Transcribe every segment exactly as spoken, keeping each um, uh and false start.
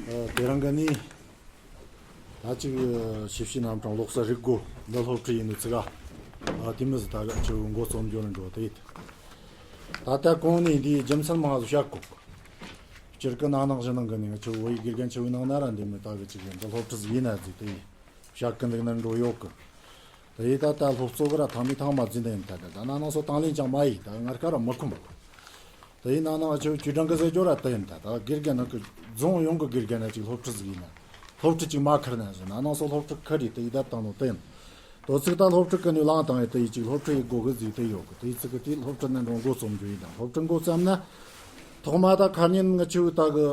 ཨ། དེ་རིང་གི་ནི་ད་ཅིག་ཞིབ་བཤེར་རྣམ་གྲངས་ལོག་ས་རིག་དགོས་འདི་སློབ་ཁྲིད་ཡིན་ནི་ཚིག་ག་ཨ། དེ་མི་ཟིག་ད་ག་ཅིག་འགོ་རྩོམ་རྒྱུ་ནི་འགྲོ་དེ་ཡིན། ད་ལྟ་གོང་ནས་འདིའི་རྒྱུ་མཚན་མང་ཟིག་བཤད་གོ། སྤྱིར་གི་ན་ནིང་གཞེས་ནིང་གི་ནི་ང་ཆོ་བོད་ཡིག་དགེ་རྒན་ཆེ་བའི་ནང་ན་ར་འདི་མི་ད་གི་ཅིག་འདི་སློབ་ཁྲིད་ཟིག་ཡིན་ན་ཟིག་དེ་ཡིན། བཤད་གི་འདུག་ན་འགྲོ་ཡོད་གི། དེ་ཡིན་ད་ལྟ་སློབ་གཙོ་གི་ར་ཐང་མི་ཐང་མ་འཛིན་ནི་ཡིན། ད་ད་ད་ན་ནིང་སོ་དང་ལེན་ཅང་མ་ཡིན། ད་ང་ཁ་ར་མི་ཁོམ། དེ་ཡིན་ན་ནིང་ང་ཆོ་ཅུས་ཀྲང་གི་ཟེར་རྒྱུ་ར་དེ་ཡིན། ད་ད་དགེ་རྒན་ནང་གི་རྫོང་ཡོངས་གི་དགེ་རྒན་ན་ཅིག་སློབ་ཁྲིད་ཟིག་ཡིན་ན། སློབ་ཁྲིད་ཅིག་མ་ཁུར་ན་ཟིག་ན་ནིང་སོ་སློབ་ཁྲིད་ཁུར་རེད། དེ་ཡིན་ད་བཏང་ནོ་དེ་ཡིན། དོ་ཚིག་ད་སློབ་ཁྲིད་གི་ནི་ལང་དང་ཡིན། དེ་ཡིན་ཅིག་སློབ་ཁྲིད་ཡིན་དགོ་གི་ཟིག་དེ་ཡོད་གི། དེ་ཡིན་ཚིག་གི་དེ་སློབ་ཁྲིད་ནི་འགྲོ་འགོ་རྩོམ་རྒྱུ་ཡིན། ད་སློབ་ཁྲིད་འགོ་བརྩམས་ན། ཐོག་མ་ད་ཁ་ཉིན་ང་ཆོ་ད་གི་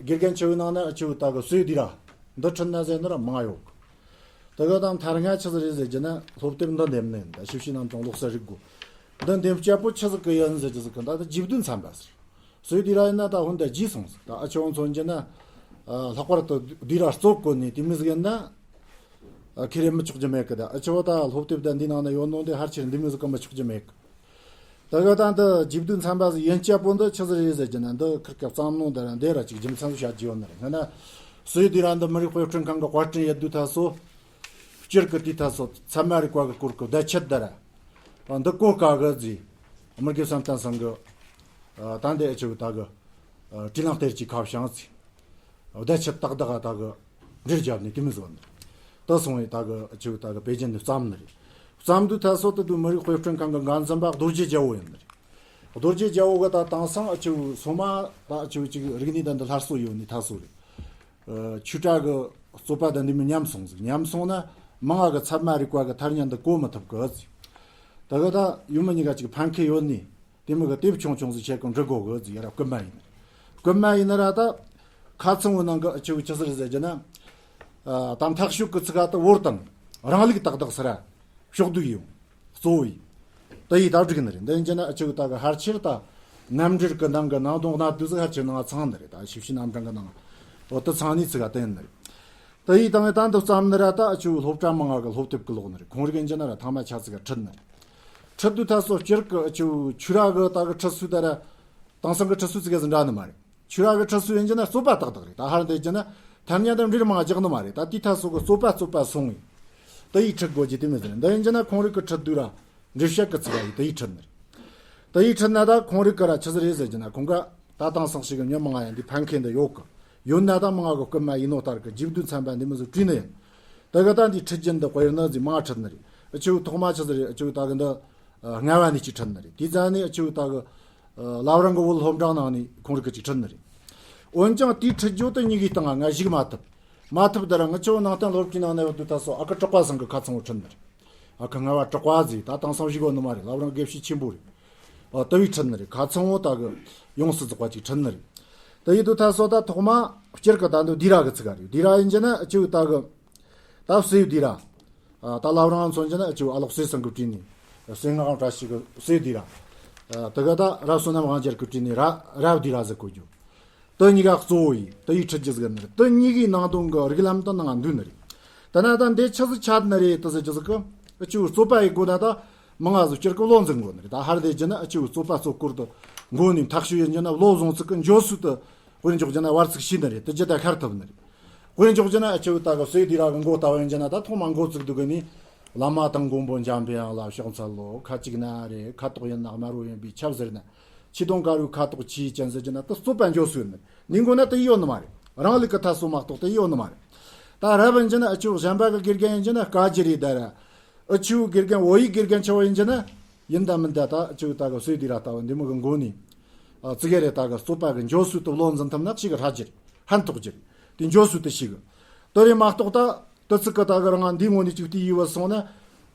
དགེ་རྒན་ཆེ་བའི་ནང་ན་ཨ་ཆོ་ད་གི་སོས་དི་ར་འདི་ཁྲིད་ན་ཟེར་ནི་ར་མང་ཡོད་གི། དེ་གི་དང་ཐར་ང་ཆི་ཟིག་རེད་ཟེར་གྱི་ན་སློབ་དེབ་འདི་འདེམས་ནི་ཡིན། ད་ཞིབ་བཤེར་རྣམ་གྲངས་ལོག་ས་རིག་དགོས། འདི་འདེམས་སྤྱད་པོ་ཆི་ཟིག་གི་ཡིན་ཟེར་གྱི་ཟིག་གི་ད་ད་རྗེས་ཟློས་མཚམས་པ་ཟེར། སོས་དི་ར་ཡིན་ན་ད་ཧོན་ད་རྗེས་སོང་ཟིག་ད་ཨ་ཆོ་མཚོན་གྱི་ན། ཨ། ལྷག་པར་དུ་དི་ར་གཙོ་བཀོད་ནས་དེ་མི་ཟིག་ཡིན་ན། ཨ། ཁེ་རེ་མི་ཆོག་རྒྱུ་མེད་གི། ད་ཨ་ཆོ་ད་སློབ་དེབ་ད་འདི་ནང་ན་ཡོད་ནོ་འདི་ཧར་ཆེར་འདི་མི་ཟིག་གི་མི་ཆོག་རྒྱུ་མེད་གི། ད་ག་ད་འདི་རྗེས་ཟློས་མཚམས་པ་ཟིག་ཡིན་སྤྱད་པོ་འདི་ཆི་ཟིག་རེད་ཟེར་གྱི་ན། འདི་ཁིར་ཀ་བརྩམས་ནོ་འདི་ར་འདི་ར་ཅིག་རྒྱུ་མཚན་ཟིག་བཤད་རྒྱུ་ཡོད་ནི་རེད། སྔ་ན་སོས་དི་ར་འདི་མི་རིགས་དཔེ་སྐྲུན་ཁང་གི་དཔར་སྐྲུན་ཡེད་དུས་ད་སོ། སྤྱིར་གི་དུས་ད་སོ་ཚད་མ་རིག་པ་གི་སྐོར་གི་བརྡ་ཆད་འདི་ར། འདི་གོ་དཀའ་གི་ཟིག་དམིགས་བསལ་བསམ་གཏན་སང་གི། ཨ། ད་འདི་ཨ་ཆོ་ད་གི། ཨ། དྲིས་ལན་སྟེར་ཅིག་ཁ་བྱང་ཟིག་བརྡ་ཆད་ཏག་ཏག་ད་གི་འབྲེལ་བརྒྱབ་ནས་དེ་མི་བཟོ་ནི་རེད། ད་སོང་བས་ད་གི་ཨ་ཆོ་ད་གི་པེ་ཅིན་འདི་བརྩམས་ནི་རེད། བརྩམས་དུས་ད་སོ་ད་དུ་མི་རིགས་དཔེ་སྐྲུན་ཁང་གི་འགན་འཛིན་པ་རྡོ་རྗེ་རྒྱལ་པོ་ཡིན་ནི་རེད། རྡོ་རྗེ་རྒྱལ་པོ་གི་ད་དེང་སང་ཨ་ཆོ་སོ་མ་ད་ཨ་ཆོ་ཅིག་རིག་གནས་ད་འདི་སླར་གསོ་ཡོད་ནི་ད་སོ་རེད། ཨ། ཆོས་གྲྭ་གི་རྩོད་པ་དང་འདི་མོ་ཉམས་སོང་ཟིག་ཉམས་སོང་ན་མང་ང་གི་ཚད་མ་རིག་པ་གི་ཐ་སྙད་འདི་གོ་མི་ཐུབ་གི་ཟིག་ད་གི་ད་ཡུལ་མི་གཉིས་ཀ་ཅིག་ཕན་ཁེ་ཡོད་ནི། དེ་མི་གི་དེབ་ཆུང་ཆུང་ཟིག་ཆེད་གི་འབྲི་དགོ་གི་ཟིག་ཡ་ར་རྐུན་མ་ཡིན་ནི། རྐུན་མ་ཡིན་ནི་ར་ད་ཁ་ཚང་བོ་ནང་གི་ཨ་ཆོ་ཆི་ཟིག་རེད་ཟེར་གྱི་ན། ཨ། ད་མཐའ་ཤུག་གི་ཚིག་ག་ད་བོར་དང་རང་ལུགས་ཏག་ཏག་ཟེར་ར། ཕྱོགས་བསྡུས་ཡིན། གཙོ་བོ་ཡིན། དེ་ཡིས་ད་བསྒྲིགས་ནི་རེད། འདི་ཡིན་གྱི་ན་ཨ་ཆོ་ད་གི་ཧར་ཆེར་ད་རྣམ་འགྲེལ་གི་ནང་གི་ནང་དོན་གནད་དུ་ཟིག་ཧར་ཆེར་ནང་ཚང་ནི་རེད། ད་ཞིབ་བཤེར་རྣམ་གྲངས་གི་ནང་འོ་དེ་ཚང་ནི་ཚིག་ག་བསྟན་ནི་རེད། དེ་ཡིས་ད་ངས་ད་འདི་བརྩམས་ནི་ར་ད་ཨ་ཆོ་སློབ་གྲྭ་མང་ང་གི་སློབ་དེབ་གི་ཀློག་ནི་རེད། ཁོང་རིགས་ཡིན་གྱི་ན་ར་ཐང་མ་ཆ་ཚིག་ག་ཁྲིད་ནི་རེད། ཁྲིད་དུས་ད་སོ་སྤྱིར་གི་ཨ་ཆོ་ཆོས་ར་གི་ད་གི་ཁྲིད་སྲོལ་ད་ར། དེང་སང་གི་ཁྲིད་སྲོལ་ཚིག་ག་ཟིག་འདྲ་ནི་མ་རེད། ཆོས་ར་གི་ཁྲིད་སྲོལ་ཡིན་གྱི་ན་རྩོད་པ་ཏག་ཏག་རེད། ད་ཧར་འདི་གྱི་ན་ཐ་སྙད་དང་འབྲེལ་མང་རྒྱག་ནི་མ་རེད། ད་དེའི་ཐད་སོ་གི་རྩོད་པ་རྩོད་པ་སོང་ངས། དེ་ཡིས་ཁྲིད་དགོ་གི་དེ་མི་ཟེར། འདི་ཡིན་གྱི་ན་ཁོང་རིགས་གི་ཁྲིད་དུས་ར་འགྲེལ་བཤད་གི་ཚིག་ག་ཡིས་དེ་ཡིས་ཁྲིད་ནི་རེད། དེ་ཡིས་ཁྲིད་ན་ད་ཁོང་རིགས་གི་ར་ཆི་ཟིག་རེད་ཟེར་གྱི་ན་ཁོང་ག་ད་དེང་སང་ཞིག་གི་ཉོན་མང་ང་ཡང་འདི་ཕན་ཁེ་འདི་ཡོད་གི། ཡོད་ན་ད་མང་ང་གི་རྐུན་མ་ཡིན་ནོ་ལྟར་གི་རྗེས་ཟློས་མཚམས་པ་འདི་མི་ཟིག་བྲིས་ནི་ཡིན། དེ་གི་ད་འདི་ཁྲིད་རྒྱུ་འདི་དཔེར་ན་ཟིག་མང་ང་ཁྲིད་ནི་རེད། ཨ་ཆོ་ཐོག་མ་ཆི་ཟིག་རེད། ཨ་ཆོ་ད་གི་འདི། ཨ། རྔ་བ་ནས་ཅིག་ཁྲིད་ནི་རེད། དེ་ཙང་ནས་ཨ་ཆོ་ད་གི། ཨ། བླ་བྲང་གི་བོད་སློབ་འབྲིང་ནང་ནས་ཁོང་རིགས་གི་ཅིག་ཁྲིད་ནི་རེད། འོན་ཀྱང་དེའི་ཁྲིད་རྒྱུ་དེ་གཉིས་ཀའི་སྟེང་ང་ང་གཞིགས་མ་ཐུབ། མ་ཐུབ་དེ་ར་ང་ཆོ་ནང་བསྟན་སློབ་གྲྭའི་ནང་ན་ཡོད་དུས་ད་སོ་ཨ་ཁུ་གྲགས་པ་ཚང་གི་ཁ་ཚང་བོ་ཁྲིད་ནི་རེད། ཨ་ཁུ་རྔ་བ་གྲགས་པ་ཟིག་ད་དེང་སང་བཞུགས་ཡོད་ནི་མ་རེད། བླ་བྲང་དགེ་བཤེས་ཆེན་པོ་རེད། ཨ། དེ་བས་ཁྲིད་ནི་རེད། ཁ་ཚང་བོ་ད་གི་ཡོངས་སུ་རྫོགས་པ་ཅིག་ཁྲིད་ནི་རེད། དེ་ཡིན་དུས་ད་སོ་ད་ཐོག་མ་སྤྱིར་གི་ད་འདི་དི་ར་གི་ཚིག་ག་རེད། དི་ར་ཡིན་གྱི་ན་ཨ་ཆོ་ད་གི། ད་སོས་དི་ར། ཨ། ད་བླ་བྲང་མཚོན་གྱི་ན་ཨ་ཆོ་ཨ་ལོག་སྲས་ཚང་གི་བྲིས་ནི། སྲས་ངག་དབང་བཀྲ་ཤིས་ཀྱི་སོས་དི་ར། ཨ། དེ་ག་ད་རབ་བསོད་ནམས་དབང་རྒྱལ་གྱི་བྲིས་ནི་ར་རབ་དི་ར་ཟེར་གོ་རྒྱུ། དེ་གཉིས་ཀ་གཙོ་བོ་ཡིན། དེ་ཡིས་ཁྲིད་རྒྱུ་ཟིག་ནི་རེད། དེ་གཉིས་ཀའི་ནང་དོན་གི་རིགས་ལམ་དེ་ནང་འདུས་ནི་རེད། དེ་ན་ད་འདི་ཆི་ཟིག་ཆགས་ནི་རེད་དེ་ཟེར་རྒྱུ་ཟིག་གི། ཨ་ཆོ་རྩོད་པ་ཡི་སྒོ་ན་ད་མང་ང་ཟིག་སྤྱིར་གི་བློ་འཛིན་དགོ་ནི་རེད། ད་ཧར་དེ་རྒྱུ་ན་ཨ་ཆོ་རྩོད་པ་རྩོད་སྐོར་དུ་མགོ་ནས་མཐའ་དཔྱོད་ཡིན་རྒྱུ་ན་བློ་བཟང་ཚིག་གི་འཇོག་སྲོལ་དུ། དཔེར་འཇོག་རྒྱུ་ན་བར་ཚིག་ཤེས་ནི་རེད། དེ་རྒྱུ་ད་ཤར་ཐུབ་ནི་རེད། དཔེར་འཇོག་རྒྱུ་ན་ཨ་ཆོ་ད་གི་སོས་དི་ར་གི་མགོ་ལྟ་བུ་ཡིན་རྒྱུ་ན་ད་ཐོག་མ་མགོ་བཙུགས་དུས་གི་ནི། བླ་མ་དང་མགོན་པོ་འཇམ་པའི་དབྱངས་ལ་ཕྱག་འཚལ་ལོ། ཁ་ཅིག་ན་རེ་ཁ་དོག་ཡིན་ན་དམར་བོ་ཡིན་པས་ཁྱབ་ཟེར་ན། ཆོས་དུང་དཀར་བོའི་ཁ་དོག་ཆེས་ཅན་ཟེར་རྒྱུ་ན་ད་རྩོད་པ་འཇོག་སྲོལ་ནི་ནི་མགོ་ན་དེ་ཡོད་ནི་མ་རེད། རང་ལུགས་ཀྱི་ཐད་སོ་མ་གཏོགས་དེ་ཡོད་ནི་མ་རེད། ད་རབ་ཡིན་རྒྱུ་ན་ཨ་ཆོ་གཞན་པ་གི་དགེ་རྒན་ཡིན་རྒྱུ་ན་བཀའ་བརྒྱུད་རེད། ད་ར་ཨ་ཆོའི་དགེ་རྒན་བོད་ཡིག་དགེ་རྒན་ཆེ་བ་ཡིན་རྒྱུ་ན་ཡིན་ད་མིན་ད་ད་ཨ་ཆོ་ད་གི་སོས་དི་ར་ལྟ་བུ་འདི་མོ་གི་མགོ་ནས། ཨ། ཙི་གེ་རེ་ད་གི་རྩོད་པ་གི་འཇོག་སྲོལ་དུ་བློ་འཛིན་ཐུབ་ན་ཞིག་གི་ཧྲ་རྒྱུ་རེད། ཕན་ཐོགས་རྒྱུ་རེད། དེ་འཇོག་སྲོལ་དུ་ཞིག་གི། དེ་རེད་མ་གཏོགས་ད་དེ་ཚིག་གི་ད་གི་རང་འདིའི་ངོ་ནས་ཅིག་དེ་ཡིས་བུད་སོང་ན་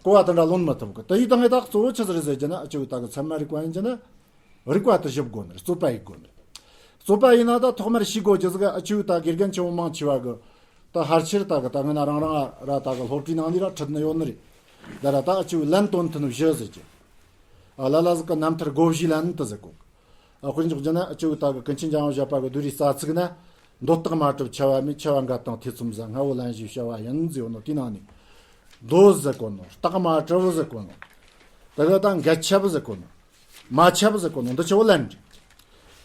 གོ་བ་དེ་འདྲ་ལོན་མི་ཐུབ་གི། དེ་ཡིས་ད་ངས་ད་གཙོ་བོ་ཆི་ཟིག་རེད་ཟེར་རྒྱུ་ན་ཨ་ཆོ་ད་གི་ཚད་མ་རིག་པ་ཡིན་རྒྱུ་ན། རིག་པ་དེ་ཞིབ་དགོས་ནི་རེད། རྩོད་པ་ཡིན་དགོས་ནི་རེད། རྩོད་པ་ཡིན་ན་ད་ཐོག་མར་ཤེས་དགོས་རྒྱུ་ཟིག་ཨ་ཆོ་ད་དགེ་རྒན་ཆེན་པོ་མང་ཆེ་བ་གི། ད་ཕལ་ཆེར་ད་གི་ད་ངས་ན་རང་རང་ར་ད་གི་སློབ་གྲྭའི་ནང་ནས་ར་ཁྲིད་ནི་ཡོད་ནི་རེད། ད་ར་ད་ཨ་ཆོ་ལན་སྟོན་ཐུབ་ནི་བཞི་ཟེར་གྱི། ཨ། ལ་ལ་ཟིག་གི་རྣམ་ཐར་སྒོ་བཞིའི་ལན་དུ་ཟེར་གོ། ཨ། དཔེར་འཇོག་རྒྱུ་ན་ཨ་ཆོ་ད་གི་ཀུན་མཁྱེན་འཇམ་དབྱངས་བཞད་པ་གི་བསྡུས་རིས་རྩ་ཚིག་ན། མདོ་སྟག་མ་གྲུབ་འཆི་བ་མེད། འཆི་བ་འགའ་དང་ཐེ་ཚོམ་ཟད། སྔ་བོ་ལན་བཞིའི་བྱ་བ་ཡིན་ཟེར་ཡོད་ནོ་དེའི་ནང་ནས། མདོ་ཟེར་གོ་ནོ། སྟག་མ་གྲུབ་ཟེར་གོ་ནོ། ད་གི་ད་འགའ་འཆི་བ་ཟེར་གོ་ནོ། མ་འཆི་བ་ཟེར་གོ་ནོ་འདི་ཆོ་ལན་རེད།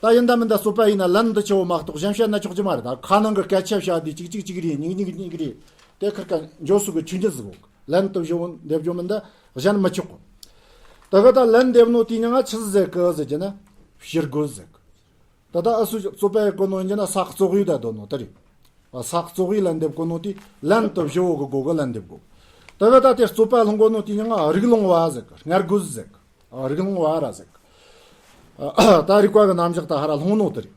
ད་ཡིན་ད་མིན་ད་རྩོད་པ་ཡིན་ན་ལན་འདི་ཆེ་བོ་མ་གཏོགས་གཞན་བཤད་ན་ཆོག་གི་མ་རེད། ད་ཁ་ནང་གི་སྐད་ཆ་བཤད་དུས་གཅིག་གཅིག་གཅིག་རེད། གཉིས་གཉིས་གཉིས་རེད། དེ་ཁེར་ཁ་འགྱོ་སུ་གི་ཆོས་ཉིད་ཟིག་གོ། ལན་དུ་བཞི་བོ་འདེབས་རྒྱུ་མིན་ད་གཞན་མི་ཆོག་གོ། ད་གི་ད་ལན་འདེབས་ནོ་དེའི་མྱིང་ང་ཆི་ཟེར་གི་ཟེར་གྱི་ན་ཕྱིར་རྒོལ་ཟེར་གི། ད་ལྟ་ཨ་སུ་རྩོད་པ་ཡི་གོ་ནོ་ཡིན་གྱི་ན་ས་རྩོག་ཡུལ་ད་དོ་ནོ་དེ་རེད། ས་རྩོག་ཡུལ་ལན་འདེབས་གོ་ནོ་དེ་ལན་དུ་བཞི་བོ་གི་སྒོ་གི་ལན་འདེབས་གོ། ད་གི་ད་དེ་རྩོད་པ་སློང་གོ་ནོ་དེའི་མྱིང་ང་རིགས་ལོང་བ་ཟེར་གི། སྔར་རྒོལ་ཟེར་གི། རིགས་ལོང་བ་ར་ཟེར་གི། ད་རིགས་པ་གི་རྣམ་གཞག་ད་ཧ་ར་ལྷུང་ནོ་དེ་རེད།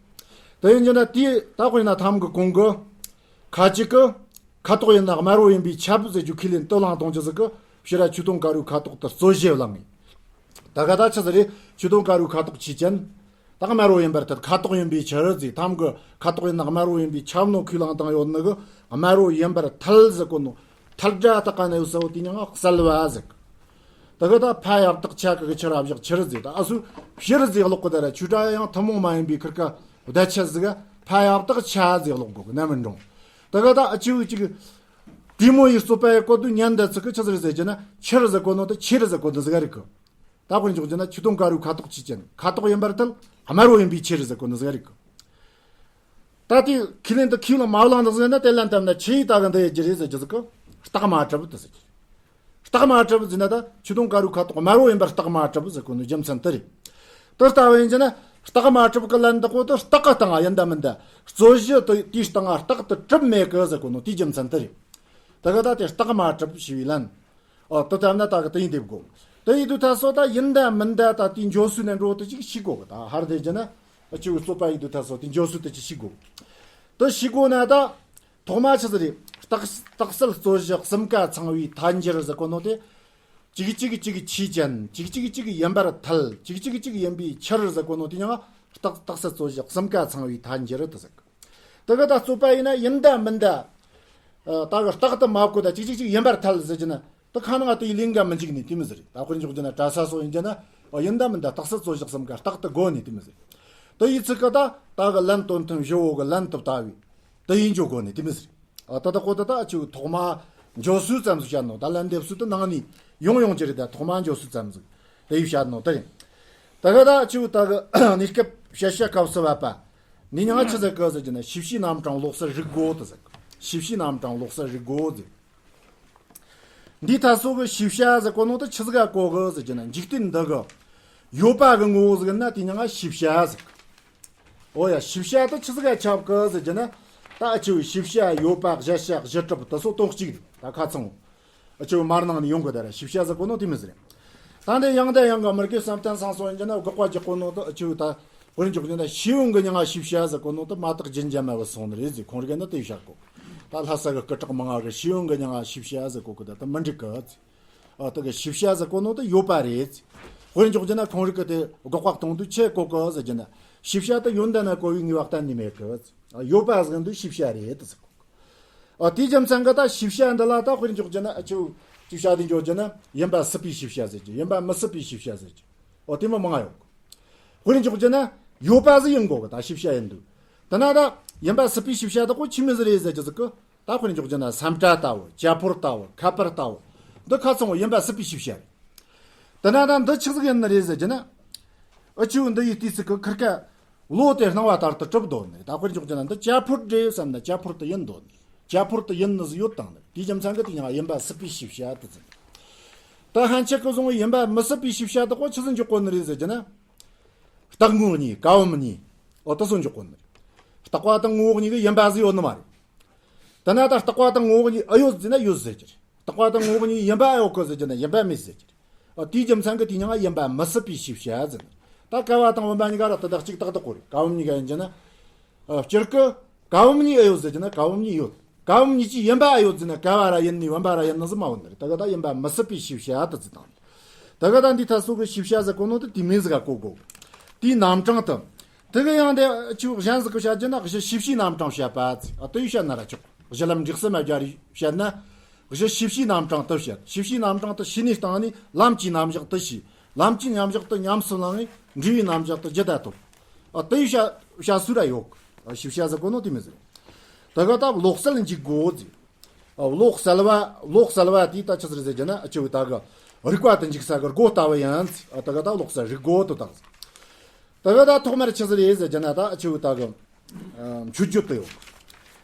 དེ་ཡིན་གྱི་ན་དེ་ད་དཔེར་ན་ཐམ་གི་གོང་གི་ཁ་ཅིག་གི་ཁ་དོག་ཡིན་ན་དམར་བོ་ཡིན་པས་ཁྱབ་ཟེར་རྒྱུ་ཁས་ལེན་དུ་བླངས་གཏོང་རྒྱུ་ཟིག་གི་ཕྱིར་ར་ཆོས་དུང་དཀར་པོའི་ཁ་དོག་ཏུ་རྩོད་གཞི་བླངས་ངེས། ད་ག་ད་ཆི་ཟིག་རེད། ཆོས་དུང་དཀར་པོའི་ཁ་དོག་ཆོས་ཅན། ད་དམར་བོ་ཡིན་པར་ཐལ། ཁ་དོག་ཡིན་པས་ཁྱབ་ཟེར། ཐམ་གི་ཁ་དོག་ཡིན་ན་དམར་བོ་ཡིན་པས་ཁྱབ་ནོ་ཁས་བླངས་བཏང་ཡོད་ནི་གི་དམར་བོ་ཡིན་པར་ཐལ་ཟེར་གོ་ནོ། ཐལ་སྒྲ་དག་ག་ན་ཡོད་ས་བོ་དེའི་མྱིང་ང་གསལ་བ་ཟེར་གི། ད་གི་ད་ཕ་ཡབ་བཏགས་ཆ་གི་གི་ཆི་ར་བཞག་ཕྱིར་ཟེར། ད་ཨ་སུ་ཕྱིར་ཟེར་ཀློག་གི་ད་ར་ཆོས་སྒྲ་ཡང་ཐུན་མོང་མ་ཡིན་པའི་ཁེར་ཁ་བརྡ་ཆད་ཟིག་ག་ཕ་ཡབ་བཏགས་ཆ་ཟེར་ཀློག་གོ་གི་ན་མི་འགྲོ། ད་གི་ད་ཨ་ཆི་བོ་ཅིག་གི་དེ་མོ་ཡི་རྩོད་པ་ཡི་སྐོར་དུ་ཉན་ད་ཚིག་གི་ཆི་ཟིག་རེད་ཟེར་གྱི་ན་ཕྱིར་ཟེར་གོ་ནོ་ད་ཆི་རེད་ཟེར་གོ་ནི་ཟིག་ག་རིག་གི། ད་དཔེར་འཇོག་རྒྱུ་ན་ཆོས་དུང་དཀར་པོའི་ཁ་དོག་ཆོས་ཅན། ཁ་དོག་ཡིན་པར་ཐལ། དམར་བོ་ཡིན་པས་ཁྱབ་ཟེར་གོ་ནི་ཟིག་རིག་གི། ད་དེ་ཁས་ལེན་དུ་ཁས་ལེན་མ་བླངས་འདུག་ཟེར་ན་དེ་ལན་བཏབ་ན་ཆི་ཡིས་ད་གི་འདི་ཡི་རྒྱུ་རེད་ཟེར་རྒྱུ་ཟིག་གི། རྟགས་མ་གྲུབ་དུ་ཟེར་རྒྱུ་རེད། རྟགས་མ་གྲུབ་ཟེར་ན་ད་ཆོས་དུང་དཀར་པོའི་ཁ་དོག་དམར་བོ་ཡིན་པར་རྟགས་མ་གྲུབ་ཟེར་གོ་ནི་རྒྱུ་མཚན་དེ་རེད། དེ་ལྟ་བུ་ཡིན་རྒྱུ་ན་རྟགས་མ་གྲུབ་གི་ལན་དག་པོ་དེ་རྟགས་གི་སྟེང་ང་ཡིན་ད་མིན་ད་རྩོད་གཞི་དེ་དེའི་སྟེང་ང་རྟགས་དེ་གྲུབ་མེད་གི་ཟེར་གོ་ནོ་དེའི་རྒྱུ་མཚན་དེ་རེད། ད་གི་ད་དེ་རྟགས་མ་གྲུབ་ཞེས་པའི་ལན། ཨོ། དེ་ལྟར་ན་ད་གི་དེ་ཡིན་འདེབས་དགོས། དེ་ཡིན་དུས་ད་སོ་ད་ཡིན་ད་མིན་ད་ད་དེའི་འཇོག་ཚུལ་ནས་འགྲོ་དེ་ཅིག་ཤེས་དགོས་གི། ད་ཧར་དེ་རྒྱུ་ན་ཨ་ཆི་བོ་རྩོད་པ་ཡིན་དུས་ད་སོ་དེའི་འཇོག་ཚུལ་དེ་ཅིག་ཤེས་དགོས། དེ་ཤེས་དགོས་ན་ད་ཐོག་མ་ཆི་ཟིག་རེད། རྟགས་རྟགས་གསལ་རྩོད་གཞི་གསུམ་ཀ་ཚང་བའི་མཐའ་འགྱུར་ཟེར་གོ་ནོ་དེ། གཅིག་གཅིག་གཅིག་ཆོས་ཅན། གཅིག་གཅིག་གཅིག་ཡིན་པར་ཐལ། གཅིག་གཅིག་གཅིག་ཡིན་པས་ཁྱབ་ཟེར་གོ་ནོ་དེའི་མྱིང་ང་རྟགས་རྟགས་གསལ་རྩོད་གཞི་གསུམ་ཀ་ཚང་བའི་མཐའ་འགྱུར་དུ་ཟེར་གི། དེ་གི་ད་རྩོད་པ་ཡིན་ན་ཡིན་ད་མིན་ད། ཨ། ད་གི་རྟགས་དེ་མ་གོ་ད་གཅིག་གཅིག་གཅིག་ཡིན་པར་ཐལ་ཟེར་རྒྱུ་ན་དེ་ཁ་ནང་དེ་ཡི་ལན་འགའ་མི་འཇུག་ནི་དེ་མོ་ཟིག་རེད། ད་དཔེར་འཇོག་རྒྱུ་ན་གྲྭ་ས་སོགས་ཡིན་རྒྱུ་ན། ཨ། ཡིན་ད་མིན་ད་རྟགས་གསལ་རྩོད་གཞི་གསུམ་ཀ་རྟགས་དེ་དགོས་ནི་དེ་མོ་ཟིག་རེད། དེ་ཡི་ཚིག་གི་ད་ད་གི་ལན་དོན་མཐུན་བཞི་བོ་གི་ལན་དུ་ལྟ་བུའི་དེ་ཡིན་འཇོག་དགོས་ནི་དེ་མོ་ཟིག་རེད། ཨ། ད་ལྟ་གོ་ད་ད་ཆི་བོ་ཐོག་མ་འཇོག་ཚུལ་ཙམ་ཟིག་བཤད་ནོ། ད་ལན་འདེབས་ཚུལ་དེ་ནང་ནས་ཡོང་ཡོང་གི་རེད། ད་ཐོག་མ་འཇོག་ཚུལ་ཙམ་ཟིག་དེ་ཡི་བཤད་ནོ་དེ་ཡིན། ད་གི་ད་ཆི་བོ་ད་གི་གནས་སྐབས་བཤད་བྱ་སྐབས་སུ་བབ་པ། འདིའི་མྱིང་ང་ཆི་ཟེར་གི་ཟེར་རྒྱུ་ན་ཤེས་བྱའི་རྣམ་གྲངས་ལོག་སུ་རིག་གོ་དུ་ཟེར་གི། ཤེས་བྱའི་རྣམ་གྲངས་ལོག་སུ་རིག་གོ་ཟེར། འདིའི་ཐད་སོ་གི་ཤེས་བྱ་ཟེར་གོ་ནོ་དེ་ཆི་ཟིག་ག་གོ་གི་ཟེར་རྒྱུ་ན་འཇིག་རྟེན་འདི་གི་ཡོད་པ་གི་ངོ་བོ་ཟིག་ཡིན་ན་དེའི་མྱིང་ང་ཤེས་བྱ་ཟེར་གི། འོ་ཡ། ཤེས་བྱ་དེ་ཆི་ཟིག་ག་ཁྱབ་གི་ཟེར་རྒྱུ་ན། ད་ཨ་ཆི་བོ་ཤེས་བྱ་ཡོད་པ་གཞལ་བྱ་གཞི་གྲུབ་དེ་སོ་དོན་གཅིག་རེད། ད་ཁ་ཚང་། ཨ་ཆི་བོ་མར་ནང་ནས་ཡོང་གི་ད་ར་ཤེས་བྱ་ཟེར་གོ་ནོ་དེ་མོ་ཟིག་རེད། ད་འདི་ཡང་དང་ཡང་གི་མི་དགེ་བསམ་གཏན་སང་སོགས་ཡིན་རྒྱུ་ན་དགག་པ་རྒྱག་གོ་ནོ་དེ་ཨ་ཆི་བོ་ད་དཔེར་འཇོག་རྒྱུ་ན་ཤེས་ཡོན་གི་མྱིང་ང་ཤེས་བྱ་ཟེར་གོ་ནོ་དེ་མ་དག་རྒྱུན་འབྱམས་མ་བུད་སོང་ནི་རེད་ཟེར། ཁོང་རིག་ནི་དེ་བཤད་གོ། ད་ལྷ་ས་གི་སྐུ་དྲག་མང་ང་གི་ཤེས་ཡོན་གི་མྱིང་ང་ཤེས་བྱ་ཟེར་གོ་གི་ད་དེ་མི་འགྲིག་གི་ཟེར། ཨ། དེ་གི་ཤེས་བྱ་ཟེར་གོ་ནོ་དེ་ཡོད་པ་རེད། དཔེར་འཇོག་རྒྱུ་ན་ཁོང་རིག་གི་དེ་དགག་པ་གཏོང་དུས་ཆི་གོ་གི་ཟེར་རྒྱུ་ན། ཤེས་བྱ་དེ་ཡོན་ཏན་ན་གོ་བའི་ངེས་པ་གཏན་ནས་མེད་གི། ཨ། ཡོད་པ་ཟེར་དུས་ཤེས་བྱ་རེད་དེ་ཟེར་གོ། ཨ། དེའི་རྒྱུ་མཚན་གི་ད་ཤེས་བྱ་འདི་ལ་ད་དཔེར་འཇོག་རྒྱུ་ན་ཨ་ཆི་བོ་ཅིག་བྱ་དེ་འཇོག་རྒྱུ་ན་ཡིན་པ་སྲིད་པའི་ཤེས་བྱ་ཟེར་རྒྱུ། ཡིན་པ་མི་སྲིད་པའི་ཤེས་བྱ་ཟེར་རྒྱུ། ཨོ། དེ་མོ་མང་ང་ཡོད་གི། དཔེར་འཇོག་རྒྱུ་ན་ཡོད་པ་ཟིག་ཡིན་དགོས་གི། ད་ཤེས་བྱ་ཡིན་དུས། དེ་ན་ད་ཡིན་པ་སྲིད་པའི་ཤེས་བྱ་དེ་གོ་ཆི་མོ་ཟིག་རེད་ཟེར་རྒྱུ་ཟིག་གི། ད་དཔེར་འཇོག་རྒྱུ་ན་སེམས་སྒྲ་ལྟ་བུ། བྱ་ཕོར་ལྟ་བུ། ཁ་པར་ལྟ་བུ། འདི་ཁ་ཚང་བོ་ཡིན་པ་སྲིད་པའི་ཤེས་བྱ་རེད། དེ་ན་ད་འདི་ཆི་ཟིག་ཡིན་ནི་རེད་ཟེར་རྒྱུ་ན། ཨ་ཆི་བོ་འདི་ཡི་དུས་ཚིགས་གི་ཁེར་ཁ་བློ་དེ་སྣང་བ་ལྟར་དུ་གྲུབ་འདོད་ནི། ད་དཔེར་འཇོག་རྒྱུ་ན་འདི་བྱ་ཕོར་རེད་བསམ་ན་བྱ་ཕོར་དེ་ཡིན་འདོད་ནི། བྱ་ཕོར་དེ་ཡིན་ནི་ཟིག་ཡོད་དང་ནི། དེའི་རྒྱུ་མཚན་གི་དེའི་མྱིང་ང་ཡིན་པ་སྲིད་པའི་ཤེས་བྱ་དེ་ཟེར། ད་ཕན་ཆད་གི་བཟུང་བའི་ཡིན་པ་མི་སྲིད་པའི་ཤེས་བྱ་དག་གོ་ཆི་ཟིག་འཇོག་གོ་ནི་རེད་ཟེར་རྒྱུ་ན། རྟག་ངོ་གཉིས། ཀ་བུམ་གཉིས། འོ་དེ་སོ་འཇོག་གོ་ནི་རེད། རྟག་པ་དང་ངོ་བོ་གཉིས་གི་ཡིན་པ་ཟིག་ཡོད་ནི་མ་རེད། དེ་ན་ད་རྟག་པ་དང་ངོ་བོ་གཉིས་ཨེ་ཡོད་ཟེར་ན་ཡོད་ཟེར་རྒྱུ་རེད། རྟག་པ་དང་ངོ་བོ་གཉིས་ཡིན་པ་ཨེ་ཡོད་གི་ཟེར་རྒྱུ་ན་ཡིན་པ་མེད་ཟེར་རྒྱུ་རེད། ཨ། དེའི་རྒྱུ་མཚན་གི་དེའི་མྱིང་ང་ཡིན་པ་མི་སྲིད་པའི་ཤེས་བྱ་ཟེར་ན། ད་ཀ་བ་དང་བུམ་པ་གཉིས་ཀ་ར་དེ་དག་གཅིག་ཏག་ཏག་གོ་རེད། ཀ་བུམ་གཉིས་ཀ་ཡིན་རྒྱུ་ན། ཨ། སྤྱིར་གི་ཀ་བུམ་གཉིས་ཨེ་ཡོད་ཟེར་རྒྱུ་ན་ཀ་བུམ་གཉིས་ཡོད། ཀ་བུམ་གཉིས་ཀྱི་ཡིན་པ་ཨེ་ཡོད་ཟེར་ན་ཀ་བ་ར་ཡིན་ནི་བུམ་པ་ར་ཡིན་ནི་ཟིག་མ་ཡོད་ནི་རེད། ད་གི་ད་ཡིན་པ་མི་སྲིད་པའི་ཤེས་བྱ་དེ་ཟེར་དང་། ད་གི་ད་འདི་ཐད་སོ་གི་ཤེས་བྱ་ཟེར་གོ་ནོ་དེ་དེ་མོ་ཟིག་ག་གོ་དགོས། དེའི་རྣམ་གྲངས་དེ། དེ་གི་ཡང་དེ་ཆི་བོ་གཞན་ཟིག་གི་བཤད་རྒྱུ་ན་གཞི་ཤེས་བྱའི་རྣམ་གྲངས་བཤད་པ་ཟེར། ཨ། དེ་ཡི་བཤད་ན་ར་ཆོག། གཞི་ལམ་འབྲས་གསུམ་སྦྱར་བྱས་བཤད་ན། གཞི་ཤེས་བྱའི་རྣམ་གྲངས་དེ་བཤད། ཤེས་བྱའི་རྣམ་གྲངས་དེ་ཤེས་ནས་བཏང་ནས་ལམ་གྱི་རྣམ་གཞག་དེ་ཤེས། ལམ་གྱི་རྣམ་གཞག་དེ་ཉམས་སུ་བླངས་ནས་འབྲས་བུའི་རྣམ་གཞག་དེ་རྒྱུད་ད་ཐོབ། ཨ། དེ་ཡི་བཤད་བཤད་སྲོལ་ར་ཡོད། ཨ། ཤེས་བྱ་ཟེར་གོ་ནོ་དེ་མོ་ཟིག། དེ་གི་ད་ལོག་སྲོལ་འཇིག་དགོས་ཟེར། ཨ། ལོག་སྲོལ་བ། ལོག་སྲོལ་བ་དེ་ད་ཆི་ཟིག་རེད་ཟེར་རྒྱུ་ན་ཨ་ཆི་བོ་ད་གི་རིག་པ་དེ་འཇིག་ས་གི་སྒོ་ལྟ་བུ་ཡིན་ཟེར། ཨ། དེ་གི་ད་ལོག་སྲོལ་རིག་དགོས་དོ་དང་ཟེར། ད་ག་ད་ཐོག་མར་ཆི་ཟིག་རེད་ཟེར་རྒྱུ་ན། ད་ཨ་ཆེ་བོ་ད་གི་ཨ་མཆོད་བརྗོད་དུ་ཡོད།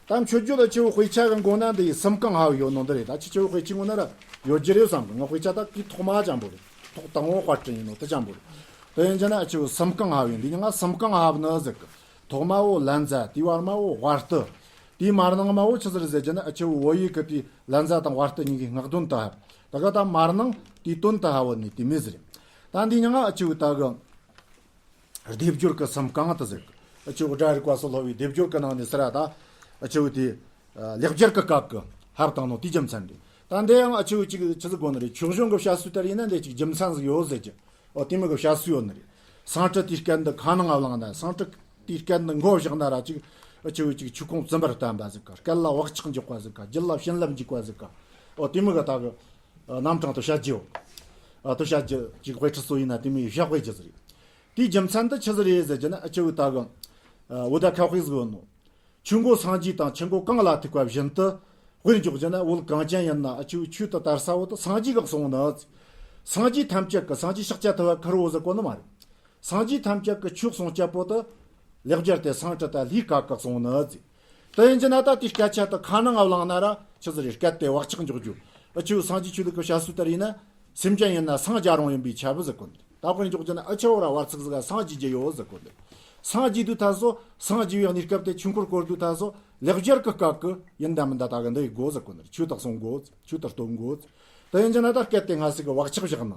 ད་མཆོད་བརྗོད་ཨ་ཆེ་བོ་དཔེ་ཆ་གི་མགོ་ན་འདི་ཡི་སུམ་རྐང་ཧ་བོ་ཡོད་ནོ་འདི་རེད། ད་ཆི་ཆེ་བོ་དཔེ་ཆའི་མགོ་ན་ར་ཡོད་རྒྱུ་རེད་བསམ་གི། ང་དཔེ་ཆ་ད་གི་ཐོག་མ་ཅན་པོ་རེད། ཐོག་དང་བོ་དཔར་སྐྲུན་ཡིན་ནོ་དེ་ཅན་པོ་རེད། དེ་ཡིན་རྒྱུ་ན་ཨ་ཆེ་བོ་སུམ་རྐང་ཧ་བོ་ཡིན། འདི་ཉི་ང་སུམ་རྐང་ཧ་བོ་ནི་ཟེར་གི། ཐོག་མ་བོ་ལན་ཟ། དེའི་བར་མ་བོ་བར་དུ། དེའི་མར་ནང་མ་བོ་ཆི་ཟིག་རེད་ཟེར་རྒྱུ་ན། ཨ་ཆེ་བོ་བོད་ཡིག་གི་དེའི་ལན་ཟ་དང་བར་དུ་གཉིས་ཀའི་སྔགས་དོན་དུ་ཧ་བོ། ད་ག་ད་མར་ནང་དེའི་དོན་དུ་ཧ་བོ་ནི་དེ་མོ་ཟིག་རེད། ད་འདི་ཉི་ང་ཨ་ཆེ་བོ་ད་གི་སྡེབ་སྦྱོར་གི་སུམ་རྐང་དུ་ཟེར་གི། ཨ་ཆེ་བོ་སྒྲ་རིག་པ་སོགས་སློབ་བའི་སྡེབ་སྦྱོར་གི་ནང་ནས་ཟེར་ར། ད་ཨ་ཆེ་བོ་དེ་ལེགས་སྦྱར་གི་སྐབས་གི་ཧ་བཏང་ནོ་དེའི་རྒྱུ་མཚན་རེད། ད་འདི་ཡང་ཨ་ཆེ་བོ་ཅིག་ཆི་ཟིག་དགོ་ནི་རེད། ཆོས་གཞུང་གི་བཤད་སྲོལ་ལྟར་ཡིན་ན་འདི་ཅིག་རྒྱུ་མཚན་ཟིག་ཡོད་ཟེར་གི། ཨོ་དེ་མོ་གི་བཤད་སྲོལ་ཡོད་ནི་རེད། སང་ཀྲི་དེའི་སྐད་འདི་ཁ་ནང་ང་བླངས་ན། སང་ཀྲི་དེའི་སྐད་འདི་མགོ་བཞག་ན་ར་ཅིག་ཨ་ཆེ་བོ་ཅིག་ཆོས་ཁུངས་བཙུན་པར་བསྟན་པ་ཟིག་ག། སྐད་ལ་བག་ཆགས་འཇོག་པ་ཟིག་ག། རྒྱུད་ལ་བྱིན་རླབས་འཇུག་པ་ཟིག་ག། ཨོ་དེ་མོ་གི་ད་གི་རྣམ་གྲངས་དུ་བཤད་རྒྱུ། ཨ་དུ་བཤད་རྒྱུ་ཅིག་དཔེ་ཁྲིད་སྲོལ་ཡིན་ན་དེ་མོ་བཞག་དཔེ་རྒྱུ་ཟིག་རེད། དེའི་རྒྱུ་མཚན་དུ་ཆི་ཟིག་རེད་ཟེར་རྒྱུ་ན། ཨ་ཆེ་བོ་ད་གི་ཨ་བོད་ད་ཁ་དཔེ་ཟིག་ཡོད་ནོ། ཆུ་མགོ་སངས་རྒྱས་དང་ཆུ་མགོ་གངས་ལ་ཐུག་པ་བཞིན་དུ། དཔེར་འཇོག་རྒྱུ་ན་བོད་གངས་ཅན་ཡིན་ན་ཨ་ཆེ་བོ་ཆུ་དེ་དར་ས་བོ་དེ་སངས་རྒྱས་གིས་གསུངས་ནི། སངས་རྒྱས་ཐམས་ཅད་ཀྱི། སངས་རྒྱས་ཤཱཀྱ་ཐུབ་པ་ཁེར་བོ་ཟིག་གོ་ནི་མ་རེད། སངས་རྒྱས་ཐམས་ཅད་ཀྱི་ཆོས་གསུང་སྤྱད་པོ་དེ་ལེགས་སྦྱར་དེ་སང་ཀྲི་དང་ལྷའི་སྐད་གིས་གསུངས་ནི། དེ་ཡིན་རྒྱུ་ན་ད་དེའི་སྐད་ཆ་དེ་ཁ་ནང་ང་བླངས་ན་ར་ཆི་ཟིག་རེད། སྐད་དེ་བག་ཆགས་འཇོག་རྒྱུ། ཨ་ཆེ་བོ་སངས་རྒྱས་ཆོས་ལུགས་ཀྱི་བཤད་སྲོལ་ལྟར་ཡིན་ན། སེམས་ཅན་ཡིན་ན་སངས་རྒྱ་རུང་ཡིན་པས་ཁྱབ་ཟེར་གོ་ནི། ད་དཔེར་འཇོག་རྒྱུ་ན་ཨ་ཆེ་བོ་ར་བར་ཚིག་ཟིག་ག་སངས་རྒྱས་རྒྱུ་ཡོད་ཟེར་གོ་ནི། སངས་རྒྱས་དུས་ད་སོ། སངས་རྒྱས་པའི་གནས་སྐབས་དེ་ཆོས་འཁོར་བསྐོར་དུས་ད་སོ། ལེགས་སྦྱར་གི་སྐད་གིས་ཡིན་ད་མིན་ད་ད་གི་འདི་ཡི་དགོ་ཟེར་གོ་ནི། ཆོས་དེ་གསུང་དགོ། ཆོས་དེ་སྟོན་དགོ། དེ་ཡིན་རྒྱུ་ན་ད་སྐད་དེ་སྔ་ཟིག་གི་བག་ཆགས་བཞག་ན།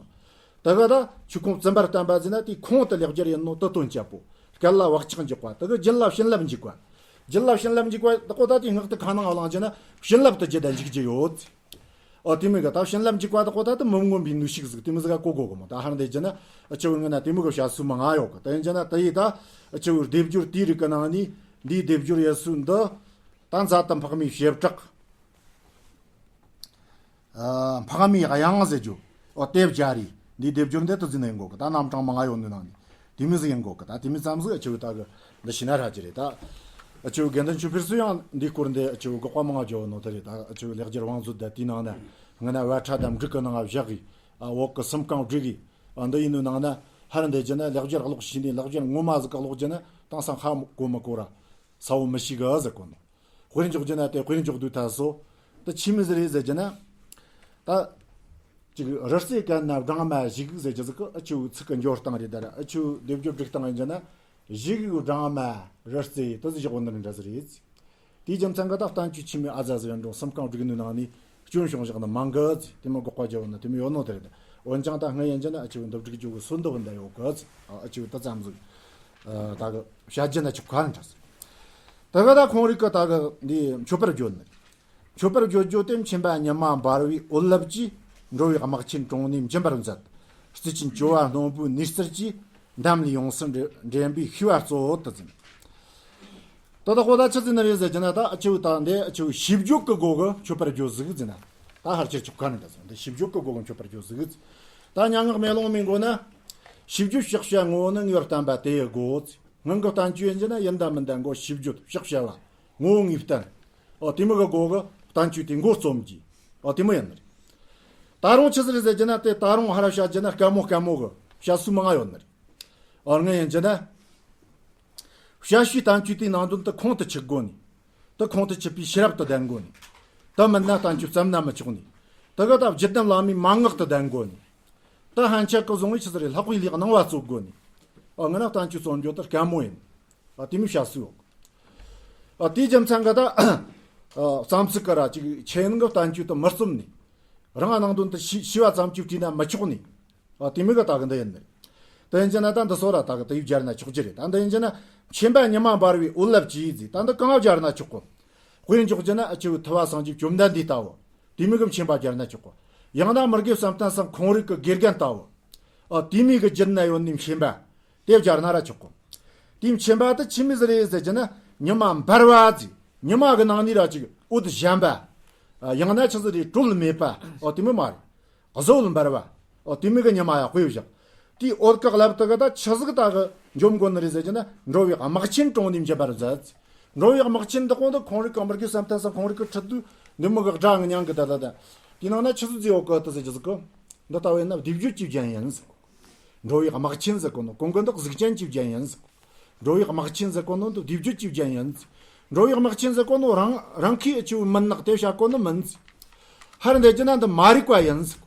ད་ག་ད་ཆོས་ཁུངས་བཙུན་པར་བསྟན་པ་ཟེར་ན་དེའི་ཁུངས་དེ་ལེགས་སྦྱར་ཡིན་ནོ་དེ་སྟོན་སྤྱད་པོ། སྐད་ལ་བག་ཆགས་འཇོག་པ། ད་གི་རྒྱུད་ལ་བྱིན་རླབས་འཇུག་པ། རྒྱུད་ལ་བྱིན་རླབས་འཇུག་པ་ད་གོ་ད་དེའི་སྔགས་དེ་ཁ་ནང་ང་བླངས་རྒྱུ་ན་བྱིན་རླབས་དེ་རྒྱུད་ད་འཇུག་རྒྱུ་ཡོད། ཨོ་དེ་མོ་གི་ད་བྱིན་རླབས་འཇུག་པ་ད་གོ་ད་དེ་མི་མངོན་པའི་ནུས་ཤུགས་ཟིག་དེ་མོ་ཟིག་ག་གོ་དགོ་གི་མོ། ད་ཧར་འདི་རྒྱུ་ན་ཨ་ཆེ་བོ་ངོས་ན་དེ་མོ་གི་བཤད་སྲོལ་མང་ང་ཡོད་གི། དེ་ཡིན་རྒྱུ་ན་དེ་ཡི་ད་ཨ་ཆེ་བོ་སྡེབ་སྦྱོར་དེའི་རིགས་གི་ནང་ནས་འདིའི་སྡེབ་སྦྱོར་ཡུལ་སྲོལ་འདི་ད་མཛའ་དང་ཕག་མོའི་བྱེ་བྲག་ཨ་ཕག་མོའི་དབྱངས་ཟེར་རྒྱུ། ཨོ་དེ་སྦྱར་རེད། འདིའི་སྡེབ་སྦྱོར་འདི་དེ་ཟིག་ནས་ཡིན་དགོ་གི། ད་རྣམ་གྲངས་མང་ང་ཡོད་ནི་ནང་ནས་དེ་མོ་ཟིག་ཡིན་དགོ་གི། ད་དེ་མོ་ཙམ་ཟིག་ཨ་ཆེ་བོ་ད་གི་འདི་ཤེས་ན་ཧྲ་རྒྱུ་རེད། ད་ཨ་ཆེ་བོ་དགེ་འདུན་ཆོས་འཕེལ་སོ་ཡང་འདིའི་སྐོར་འདི་ཨ་ཆེ་བོ་དགག་པ་མང་ང་བརྗོད་ནོ་དེ་རེད། ད་ཨ་ཆེ་བོ་ལེགས་སྦྱར་དབང་མཛོད་ད་དེའི་ནང་ན་ང་ན་བ་ཁྲ་དང་འབྲུག་གི་ནང་ང་བཞག་གི། ཨ་འོག་གི་སུམ་རྐང་བསྒྲིགས་གི། ཨ་འདི་ཡིན་ནོ་ནང་ན་ཧར་འདི་རྒྱུ་ན་ལེགས་སྦྱར་ཀློག་ཤེས་ནས་ལེགས་སྦྱར་ངོ་མ་ཟིག་ག་ཀློག་རྒྱུ་ན་དེང་སང་ཧ་གོ་མི་གོ་ར་གསལ་བོ་མི་ཤེས་གི་ཟེར་གོ་ནོ། དཔེར་འཇོག་རྒྱུ་ན་དེ་དཔེར་འཇོག་དུས་ད་སོ། དེ་ཆི་མོ་ཟིག་རེད་ཟེར་རྒྱུ་ན། ད་ཅིག་རི་རྩེ་གན་ན་སྦྲང་མ་བཞུགས་ཟེར་རྒྱུ་ཟིག་གི་ཨ་ཆེ་བོ་ཚིག་གི་འགྱུར་སྟངས་རེད། ད་ར་ཨ་ཆེ་བོ་སྡེབ་སྦྱོར་སྒྲིག་སྟངས་ཡིན་རྒྱུ་ན། བཞུགས་སྦྲང་མ་རི་རྩེ་དེ་ཟིག་བཞག་གོ་ནི་འདྲ་ཟིག་རེད། དེའི་རྒྱུ་མཚན་གི་ད་བསྟན་བཅོས་ཆི་མོ་ཨ་ཟ་ཟིག་ཡིན་རུང་སུམ་རྐང་བསྒྲིགས་ནི་ནང་ནས་སྐྱོན་བྱུང་བཞག་ནི་མང་གི་ཟེར། དེ་མོ་དགག་པ་རྒྱག་ནི་དེ་མོ་ཡོད་ནོ་དེ་རེད། འོན་ཀྱང་ད་སྔ་ཡིན་རྒྱུ་ན་ཨ་ཆེ་བོ་འདི་སྒྲིག་རྒྱུ་གི་སྲོལ་འདི་བོ་འདི་ཡོད་གི་ཟེར། ཨ་ཆེ་བོ་དེ་ཙམ་ཟིག་ཨ་ད་གི་བཤད་རྒྱུ་ན་ཆོག་ག་ནི་འདྲ་ཟིག། ད་ག་ད་ཁོང་རིགས་གི་ད་གི་འདི་མཆོད་པར་བརྗོད་ནི། མཆོད་པར་བརྗོད་རྒྱུ་དེ་མཆིན་པ་ཉི་མ་འབར་བའི་འོད་རླབས་ཀྱིས་འགྲོ་བའི་དམག་ཆེན་དྲུང་ནས་འབྱིན་པར་མཛད། རྩི་ཆེན་བཅོ་བ་རྣོན་པོའི་ནུས་རྩལ་གྱིས་འདམ་ལས་ཡོངས་སུ་འདྲེན་པའི་ཤེས་པ་གཙོ་བོ་དེ་ཟིན། ད་ལྟ་ཁོ་ད་ཆི་ཟིན་ནི་རེད་ཟེར་རྒྱུ་ན། ད་ཨ་ཆེ་བོ་ད་འདི་ཨ་ཆེ་བོ་ཤིས་བརྗོད་ཀྱི་སྒོ་གི་མཆོད་པར་བརྗོད་ཟིག་ཟིན་ན། ད་ཧར་ཆེར་ཆོག་ག་ནི་འདྲ་ཟིན། འདི་ཤིས་བརྗོད་ཀྱི་སྒོ་གི་མཆོད་པར་བརྗོད་ཟིག། ད་སྙན་ངག་མེ་ལོང་མའི་མགོ་ན། ཤིས་བརྗོད་ཕྱག་བྱ་ངོ་བོ་ནི། ངེས་པར་བསྟན་པ་དེ་ཡི་སྒོ། སྔོན་གྱི་བསྟན་བཅོས་ཡིན་རྒྱུ་ན་ཡིན་དང་མིན་དང་མགོ་ཤིས་བརྗོད་ཕྱག་བྱ་བ། ངོ་བོ་ངེས་བསྟན། ཨོ་དེ་མོ་གི་སྒོ་གི་བསྟན་བཅོས་དེ་མགོ་རྩོམ་གྱི། ཨོ་དེ་མོ་ཡིན་ནི་རེད། ད་རུང་ཆི་ཟིག་རེད་ཟེར་རྒྱུ་ན། དེ་ད་རུང་ཧར་བཤད་རྒྱུ་ན་དཀའ་མོ་དཀའ་མོ་གི་བཤད་སྲོལ་མང་ང་ཡོད་ནི་རེད། ཨོ་དངོས་ཡིན་རྒྱུ་ན། བཤད་བྱའི་བསྟན་བཅོས་དེའི་ནང་དོན་དེ་ཁོང་དུ་ཆུད་དགོ་ནི། དེ་ཁོང་དུ་ཆུད་པའི་ཤེས་རབ་ཏུ་ལྡན་དགོ་ནི། དེ་མིན་ན་བསྟན་བཅོས་བརྩམས་ན་མི་ཆོག་ནི། དེ་ག་ད་བརྒྱུད་ལྡན་བླ་མའི་མན་ངག་ཏུ་ལྡན་དགོ་ནི། ད་ཕན་ཆད་ཀྱི་བཟུང་བའི་ཆི་ཟིག་རེད། ལྷག་པའི་ལས་གནང་བ་གཙོ་དགོ་ནི། ཨ་ངི་ན་བསྟན་བཅོས་རྩོམ་རྒྱུ་དེ་དཀའ་མོ་ཡིན། ཨ་དེ་མོ་བཤད་སྲོལ་ཡོད། ཨ་དེའི་རྒྱུ་མཚན་གི་ད་ཨ་བསམ་ཚུལ་གི་ར་ཅིག་ཆེ་ནང་གི་བསྟན་བཅོས་དེ་མི་རྩོམ་ནི། རང་ནང་དོན་དེ་ཤེས་ཤེས་པ་ཙམ་གྱིས་བྲིས་ན་མི་ཆོག་ནི། ཨ་དེ་མོ་གི་ད་གི་འདི་ཡིན་ནི། དེ་ཡིན་རྒྱུ་ན་ད་འདི་སོ་ར་ད་གི་དེ་ཡིས་སྦྱར་ན་ཆོག་རྒྱུ་རེད། ད་འདི་ཡིན་རྒྱུ་ན། མཆིན་པ་ཉི་མ་འབར་བའི་འོད་རླབས་ཀྱིས་ཟེར། ད་འདི་གང་སྦྱར་ན་ཆོག་གོ། དཔེར་འཇོག་རྒྱུ་ན་ཨ་ཆེ་བོ་ཐུབ་པ་སངས་རྒྱས་བཅོམ་ལྡན་འདས་ལྟ་བུ། དེ་མོ་གི་མཆིན་པ་སྦྱར་ན་ཆོག་གོ། ཡང་ན་མི་དགེ་བསམ་གཏན་སང་ཁོང་རིགས་ཀྱི་དགེ་རྒན་ལྟ་བུ། ཨ་དེ་མོ་གི་རྒྱུད་ན་ཡོད་ནི་མཆིན་པ། དེ་སྦྱར་ན་ར་ཆོག་གོ། དེའི་མཆིན་པ་དེ་ཆི་མོ་ཟིག་རེད་ཟེར་རྒྱུ་ན། ཉི་མ་འབར་བ་ཟེར། ཉི་མ་གི་ནང་ནས་ར་ཅིག་འོད་གཞན་པ། ཨ་ཡང་ན་ཆི་ཟིག་རེད། དྲོད་མེད་པ། ཨོ་དེ་མོ་མ་རེད། གཟི་འོད་འབར་བ། ཨོ་དེ་མོ་གི་ཉི་མ་ཡ་དཔེ་བཞག། དེའི་འོད་གི་རླབས་དེ་གིས་ད་ཆི་ཟིག་ད་གི་འཇོམས་དགོ་ནི་རེད་ཟེར་རྒྱུ་ན། འགྲོ་བའི་དམག་ཆེན་དྲུང་ནས་འབྱིན་པར་མཛད། འགྲོ་བའི་དམག་ཆེན་འདི་ཁོང་དུ་ཁོང་རིགས་ཀྱི་མི་དགེ་བསམ་གཏན་སང་ཁོང་རིགས་ཀྱི་ཁྲིད་དུས་འདི་མོ་གི་སྒྲ་ངི་ཉང་གི་ད་ད་ད། དེའི་ནང་ན་ཆི་ཟིག་ཟེར་ཡོད་གི་དེ་ཟེར་རྒྱུ་ཟིག་གི། འདི་ལྟ་བས་ན་སྡེབ་སྦྱོར་གྱི་རྒྱན་ཡིན་ཟེར། འགྲོ་བའི་དམག་ཆེན་ཟེར་གོ་ནོ་གོང་གི་འདི་གཟུགས་ཅན་གྱི་རྒྱན་ཡིན་ཟེར། འགྲོ་བའི་དམག་ཆེན་ཟེར་གོ་ནོ་འདི་བདེ་སྤྱོད་ཀྱི་རྒྱན་ཡིན་ཟེར། འགྲོ་བའི་དམག་ཆེན་ཟེར་གོ་ནོ་རང་རང་ཁའི་ཨ་ཆུ་མི་ནག་དེ་བྱ་གོ་ནི་མིན་ཟེར། ཧར་འདེད་ཀྱི་ན་འདི་མ་རིག་པ་ཡིན་ཟེར།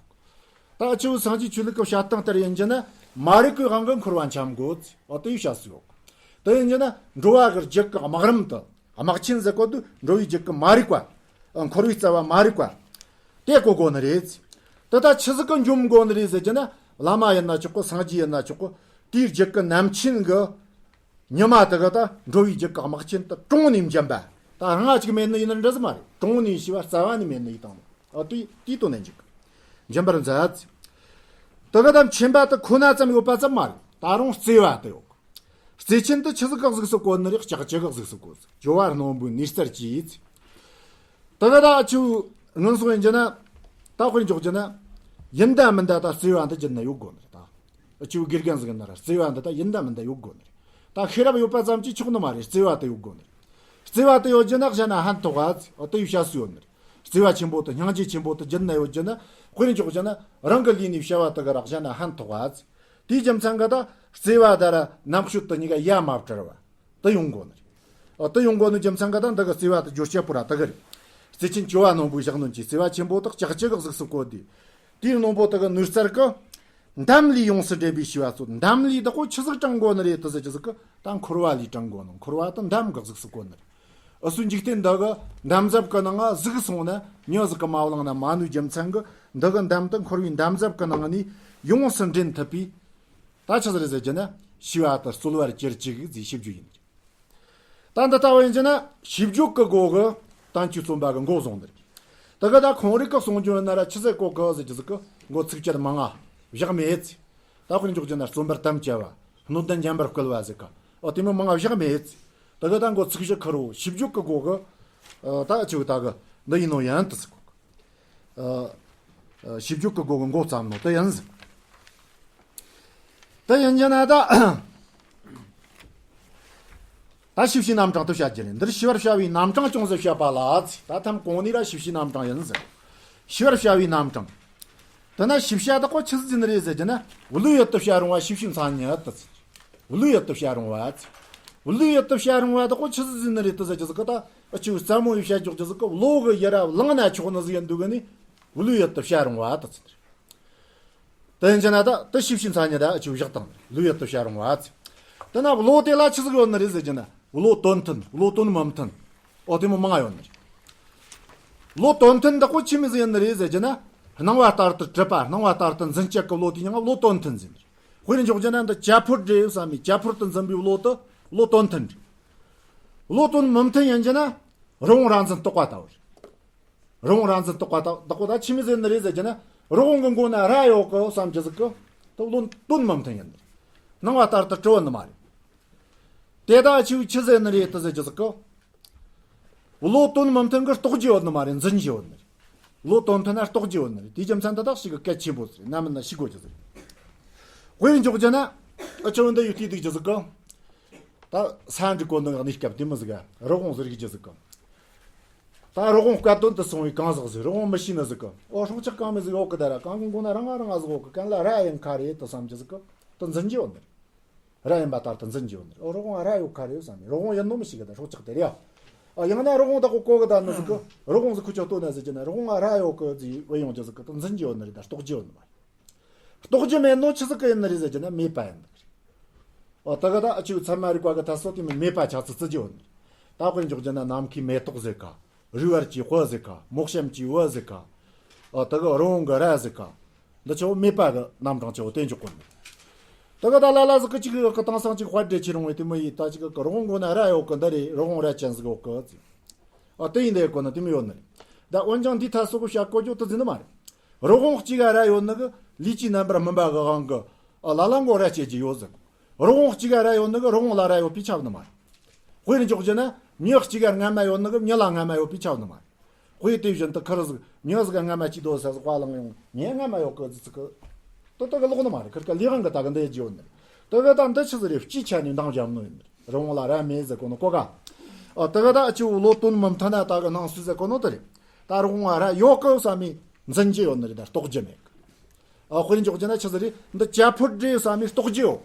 ད་ཨ་ཆུ་སངས་རྒྱས་ཆོས་ལུགས་ཀྱི་བྱ་སྟངས་ལྟར་ཡིན་གྱི་ན་མ་རིག་པའི་དབང་གིས་འཁོར་བ་འཁྱམ་དགོས་ཟེར། ཨོ་དེ་ཡི་བྱ་སུ་ཡོད། དེ་ཡིན་གྱི་ན་འགྲོ་བ་གི་རྒྱུད་ཀྱི་དམག་རིམ་དུ། དམག་ཆེན་ཟེར་གོ་དུས་འགྲོ་བའི་རྒྱུད་ཀྱི་མ་རིག་པ། འཁོར་བའི་རྩ་བ་མ་རིག་པ། དེ་བཀོལ་དགོས་ནི་རེད། དེ་ད་ཆི་ཟིག་གི་འཇོམས་དགོས་ནི་རེད་ཟེར་གྱི་ན། བླ་མ་ཡིན་ན་ཆོག་གི། སངས་རྒྱས་ཡིན་ན་ཆོག་གི། དེའི་རྒྱུད་ཀྱི་རྣམ་མཁྱེན་གྱི་ཉི་མ་དེ་ག་ད་འགྲོ་བའི་རྒྱུད་ཀྱི་དམག་ཆེན་དེ་དྲུང་ནས་འཇོམས་པ། ད་རང་ང་གཅིག་མེད་ནི་ཡིན་ན་འདྲ་ཟིག་མ་རེད། དྲུང་ནས་ཤི་བ་རྩ་བ་ནས་མེད་ནི་ཡིན་དང་། ཨ་དེ་དེའི་དོན་ནས་འཇིག་འཇོམས་པར་མཛད། དེ་ག་ད་མཁྱེན་པ་དེ་ཁོ་ན་ཙམ་ཡོད་པ་ཙམ་མ་རེད། ད་རུང་བརྩེ་བ་དེ་ཡོད། བརྩེ་ཆེན་དེ་ཆི་ཟིག་གི་གཟུགས་སུ་བཀོད་ནི་རེད། ལྕགས་ཀྱུ་གི་གཟུགས་སུ་བཀོད། སྦྱོར་བ་རྣོན་པོའི་ནུས་རྩལ་གྱིས། དེ་ག་ད་ཨ་ཆུ་ངན་སོང་ཡིན་གྱི་ན། ད་དཔེར་འཇོག་གྱི་ན། ཡིན་ད་མིན་ད་ད་བརྩེ་བ་འདི་བརྒྱུད་ནས་ཡོད་དགོས་ནི་རེད་ད། ཨ་ཆུ་དགེ་རྒན་ཟིག་ཡིན་ན་ར་བརྩེ་བ་འདི་ད་ཡིན་ད་མིན་ད་ཡོད་དགོས་ནི་རེད། ད་ཤེས་རབ་ཡོད་པ་ཙམ་གྱིས་ཆོག་ནི་མ་རེད། བརྩེ་བ་དེ་ཡོད་དགོས་ནི་རེད། བརྩེ་བ་དེ་ཡོད་གྱི་ན་གཞན་ན་ཕན་ཐོགས་པ་ཨ་དེ་ཡོད་བྱ་སུ་ཡོད་ནི་རེད། བརྩེ་བ་ཆེན་པོ་དེ་སྙིང་རྗེ་ཆེན་པོ་དེ་བརྒྱུད་ནས་ཡོད་གྱི་ན། དཔེར་འཇོག་གྱི་ན་རང་གི་ལུས་ནས་བྱ་བ་དེ་ག་ར་གཞན་ན་ཕན་ཐོགས་པ་ཨ། དེའི་རྒྱུ་མཚན་གྱིས་ད་བརྩེ་བ་ད་ར་རྣམ་དཔྱོད་དེ་གཉིས་ཀ་ཡ་མ་བྲལ་བ་དེ་ཡོང་དགོས་ནི་རེད། ཨ་དེ་ཡོང་དགོས་ནི་རྒྱུ་མཚན་གྱིས་ད་འདི་གི་བརྩེ་བ་དེ་བརྗོད་བྱེད་པོ་ར་དེ་གི་རེད། བརྩེ་ཆེན་སྦྱོར་བ་རྣོན་པོའི་ཞག་ནོན་གྱི་བརྩེ་བ་ཆེན་པོ་དག་ལྕགས་ཀྱུ་གི་གཟུགས་སུ་བཀོད་དེ། དེའི་རྣོན་པོ་དེ་གི་ནུས་རྩལ་གྱིས། འདམ་ལས་ཡོངས་སུ་འདྲེན་པའི་བྱ་བ་གཙོ། འདམ་ལས་དག་པོ་ཆི་ཟིག་དྲངས་དགོས་ནི་རེད་དེ་ཟེར་གྱི་ཟིག་གི་ད་འཁོར་བ་ལས་དྲངས་དགོས་ནི། འཁོར་བ་དེ་འདམ་གི་གཟུགས་སུ་བཀོད་ནི་རེད། ཨུ་སུ་འཇིག་རྟེན་འདི་གི་འདམ་རྫབ་ཀྱི་ནང་ང་ཟུག་སོང་ན་མྱི་ཟིག་གི་མ་བླངས་ན་མ་ནུས་རྒྱུ་མཚན་གྱིས་འདི་གི་འདམ་དེ་འཁོར་བའི་འདམ་རྫབ་ཀྱི་ནང་ནས་ཡོངས་སུ་འདྲེན་ཐུབ་པའི། ད་ཆི་ཟིག་རེད་ཟེར་གྱི་ན་ཤི་བ་དེ་རྩོལ་བར་གྱུར་ཅིག་ཟེར་ཞིབ་རྒྱུ་ཡིན། ད་འདི་ལྟ་བུ་ཡིན་གྱི་ན་ཞིབ་འཇུག་གི་སྒོ་གི་བསྟན་བཅོས་རྩོམ་པ་གི་འགོ་བཟུང་ནི་རེད། དེ་གི་ད་ཁོང་རིགས་ཀྱི་གསུང་རྒྱུན་ན་ར་ཆི་ཟེར་གོ་གི་ཟེར་གྱི་ཟིག་གི་འགོ་ཚིགས་བཅད་མང་ང་བཞག་མེད་ཟེར། ད་དཔེར་འཇོག་གྱི་ན་རྩོམ་པར་དམ་བཅའ་བ། སྣོད་ལྡན་འགྲན་པར་བསྐུལ་བ་ཟེར་ག་ཨོ་དེ་མོ་མང་ང་བཞག་མེད་ཟེར། དེ་གི་ད་འགོ་ཚིགས་བཞི་ཁུར་བོ་ཞིབ་འཇུག་གི་སྒོ་གི་ད་ཆི་བོ་ད་གི་འདི་ཡིན་ནོ་ཡིན་དུ་ཟེར་གོ་གི་ཨ། ཞིབ་འཇུག་གི་སྒོ་གི་འགོ་བརྩམས་ནོ་དེ་ཡིན་ཟེར། དེ་ཡིན་གྱི་ན་ད། ད་ཞིབ་བྱའི་རྣམ་གྲངས་དེ་བཤད་རྒྱུ་རེད། འདིར་ཞི་བར་བྱ་བའི་རྣམ་གྲངས་ཅུང་ཟད་བཤད་པ་ལ་ཟེར། ད་ཐམ་གོང་ནས་ར་ཞིབ་བྱའི་རྣམ་གྲངས་ཡིན་ཟེར། ཞི་བར་བྱ་བའི་རྣམ་གྲངས། དེ་ན་ཞིབ་བྱ་དག་པོ་ཆི་ཟིག་ཡིན་ནི་རེད་ཟེར་གྱི་ན། བློའི་ཡུལ་དུ་བྱ་རུང་བ་ཞིབ་བྱའི་མཚན་ཉིད་དུ་ཟེར། བློའི་ཡུལ་དུ་བྱ་རུང་བ་ཟེར། བློའི་ཡུལ་དུ་བྱ་རུང་བ་དག་པོ་ཆི་ཟིག་ཡིན་ནི་རེད་དུ་ཟེར་གྱི་ཟིག་གི་ད། ཨ་ཆུ་རྩ་མོ་ཡི་བཤད་འཇོག་གྱི་ཟིག་གི་བློ་གི་ཡུལ་ར་བླངས་ན་ཆོག་ནི་ཟིག་ཡིན་འདུག་གི་ནི། བློའི་ཡུལ་དུ་བྱ་རུང་བ་དུ་ཟེར། དེ་ཡིན་གྱི་ན་ད་དེ་ཞིབ་བྱའི་མཚན་ཉིད་ད་ཨ་ཆུ་བཞག་དང་བློའི་ཡུལ་དུ་བྱ་རུང་བ་ཟེར། དེ་ན་བློ་དེ་ལ་ཆི་ཟིག་ཡོད་ནི་རེད་ཟེར་གྱི་ན། བློ་དོན་མཐུན། བློ་དོན་མི་མཐུན། ཨོ་དེ་མོ་མང་ཡོད་ནི་རེད། བློ་དོན་མཐུན་དག་པོ་ཆི་མོ་ཟིག་ཡིན་ནི་རེད་ཟེར་གྱི་ན། སྣང་བ་ལྟར་དུ་གྲུབ་པ། སྣང་བ་ལྟར་དུ་འཛིན་བྱེད་ཀྱི་བློ་དེའི་མིང་ང་བློ་དོན་མཐུན་ཟེར་ནི་རེད། དཔེར་འཇོག་གྱི་ན་འདི་བྱ་ཕོར་འདྲེ་ཡོད་བསམ་མི་བྱ་ཕོར་དུ་འཛིན་པའི་བློ་དེ་བློ་དོན་མཐུན་རེད། བློ་དོན་མི་མཐུན་ཡིན་གྱི་ན། རི་བོང་རྭ་འཛིན་རྟོག་པ་ལྟ་བུ་རེད། རི་བོང་རྭ་འཛིན་རྟོག་པ་དག་པོ་ད་ཆི་མོ་ཟིག་ཡིན་ནི་རེད་ཟེར་གྱི་ན། རི་བོང་གི་མགོ་ན་རྭ་ཡོད་གི་བསམ་གྱི་ཟིག་གི་དེ་བློ་དོན་མི་མཐུན་ཡིན་ནི་རེད། སྣང་བ་ལྟར་དུ་གྲུབ་ནི་མ་རེད། དེ་ད་ཆི་ཆི་ཟིག་ཡིན་ནི་རེད་དུ་ཟེར་གྱི་ཟིག་གི་བློ་དོན་མི་མཐུན་གི་རྟོགས་རྒྱུ་ཡོད་ནི་མ་རེད། འཛིན་རྒྱུ་ཡོད་ནི་རེད། བློ་དོན་མཐུན་ན་རྟོགས་རྒྱུ་ཡོད་ནི་རེད། དེའི་རྒྱུ་མཚན་འདི་དག་ཞིག་གི་གལ་ཆེན་པོ་ཟིག་རེད། རྣམ་སྨིན་ན་ཤེས་དགོས་རྒྱུ་ཟིག་རེད། དཔེར་འཇོག་རྒྱུ་ན། ཨ་ཆུ་འདི་ཡུལ་དུས་སྡུག་རྒྱུ་ཟིག་གི་ད་ས་འབྲུ་གོ་ནི་གནས་སྐབས་དེ་མོ་ཟིག་ག་རི་བོང་ཟིག་རིག་རྒྱུ་ཟིག་གི་ད་རི་བོང་སྐལ་དོན་དུ་སོང་བའི་གང་ཟག་ཟིག་རི་བོང་མི་ཤེས་ནི་ཟིག་གི་ཨོ་སྲོག་ཆགས་གང་མོ་ཟིག་ཡོད་གི་ད་ར་གང་གི་མགོ་ན་རྭ་ང་རྭ་ང་ཟིག་ཡོད་གི་གན་ལ་རྭ་ཡིན་ཁ་རེད་དུ་བསམ་རྒྱུ་ཟིག་གི་དུ་འཛིན་རྒྱུ་ཡོད་ནི་རེད། རྭ་ཡིན་པ་ལྟར་དུ་འཛིན་རྒྱུ་ཡོད་ནི་རེད། ཨོ་རི་བོང་རྭ་ཡོད་ཁ་རེད་བསམ་ནས། རི་བོང་ཡིན་ནོ་མི་ཤེས་གི་ད་སྲོག་ཆགས་དེ་རེད་ཡ། ཨ་ཡང་ན་རི་བོང་དག་གོ་གོ་གི་ད་ནི་ཟིག་གི་རི་བོང་ཟིག་ཁུ་ཆོ་ལྟོས་ན་ཟེར་རྒྱུ་ན་རི་བོང་ང་རྭ་ཡོད་གི་ཟིག་བུད་ཡོང་རྒྱུ་ཟིག་གི་དུ་འཛིན་རྒྱུ་ཡོད་ནི་རེད། ད་རྟོགས་རྒྱུ་ཡོད་ནི་མ་རེད། རྟོགས་རྒྱུ་མེད་ནོ་ཆི་ཟིག་གི་ཡིན་ནི་རེད་ཟེར་རྒྱུ་ན་མེད་པ་ཡིན་ནི་རེད། ཨོ་དེ་གི་ད་ཨ་ཆུ་ཚད་མ་རིག་པ་གི་ད་སོ་དེ་མོ་མེད་པ་ཆགས་ཚུལ་བརྩི་རྒྱུ་ཡོད་ནི་རེད། ད་དཔེར་འཇོག་རྒྱུ་ན་ནམ་མཁའི་མེ་ཏོག་ཟེར་ག་རི་བར་གྱི་དཔལ་ཟེར་ག་མོ་གཤམ་གྱི་བུ་ཟེར་ག་ཨོ་དེ་གི་རི་བོང་གི་རྭ་ཟེར་ག་འདི་ཆོ་མེད་པ་གི་རྣམ་གྲངས་ཆོ་དེ་འཇོག་གོ་ནི། དེ་གི་ད་ལ་ལ་ཟིག་གི་ཅིག་གི་དེང་སང་ཅིག་དཔལ་འབྲེལ་ཆེ་རུང་བའི་དེ་མོ་ཡིས་ད་ཅིག་གི་རི་བོང་མགོ་ན་རྭ་ཡོད་གི་འདི་རེད། རི་བོང་རྭ་ཅན་ཟིག་ཡོད་གི་ཟེར། ཨ་དེ་ཡིན་དེ་གོ་ན་དེ་མོ་ཡོད་ནི་རེད། ད་འོན་ཀྱང་འདི་ཐ་སོ་གི་བཤད་གོ་རྒྱུ་དེ་ཟིན་ནི་མ་རེད། རི་བོང་གཅིག་ག་རྭ་ཡོད་ནི་གི་ལུས་ཀྱི་རྣམ་པར་སྨིན་པ་གི་དབང་གི་ཨ་ལ་ལ་མགོ་རྭ་སྐྱེ་རྒྱུ་ཡོད་ཟེར། རི་བོང་གཅིག་ག་རྭ་ཡོད་ནི་གི་རི་བོང་ལ་རྭ་ཡོད་པས་ཁྱབ་ནི་མ་རེད། དཔེར་འཇོག་རྒྱུ་ན་མྱི་གཅིག་ག་རྔ་མ་ཡོད་ནི་གི་མྱི་ལ་རྔ་མ་ཡོད་པས་ཁྱབ་ནི་མ་རེད། དཔེ་དེ་བཞིན་དུ་ཁུར་ཟིག་མྱི་ཟིག་ག་རྔ་མ་གཅིག་རྡོ་ས་ཟིག་དཔའ་ལང་ཡོང་ངས་རྔ་མ་ཡོད་གི་ཟིག་གི་དོ་དོ་གི་ལོག་ནི་མ་རེད། ཁུར་ག་ལས་དབང་གི་ད་གི་འདི་རྒྱུ་ཡོད་ནི་རེད། དོ་གི་ད་འདི་ཆི་ཟིག་རེད། སྤྱིའི་ཆ་ནས་འདང་བརྒྱབ་ནོ་ཡིན་ནི་རེད། རི་བོང་ལ་རྭ་མེད་ཟེར་གོ་ནོ་གོ་ག་ཨ་དོ་གི་ད་ཨ་ཆུ་བློ་དོན་མི་མཐུན་ན་ད་གི་སྣང་སྲིད་ཟེར་གོ་ནོ་དེ་རེད། ད་རི་བོང་ང་རྭ་ཡོད་གི་བསམ་མི་འཛིན་རྒྱུ་ཡོད་ནི་རེད། ད་རྟོགས་རྒྱུ་མེད་གི་ཨ། དཔེར་འཇོག་རྒྱུ་ན་ཆི་ཟིག་རེད། འདི་ཅ་ཕོར་འདྲེ་བསམ་མི་རྟོགས་རྒྱུ་ཡོད།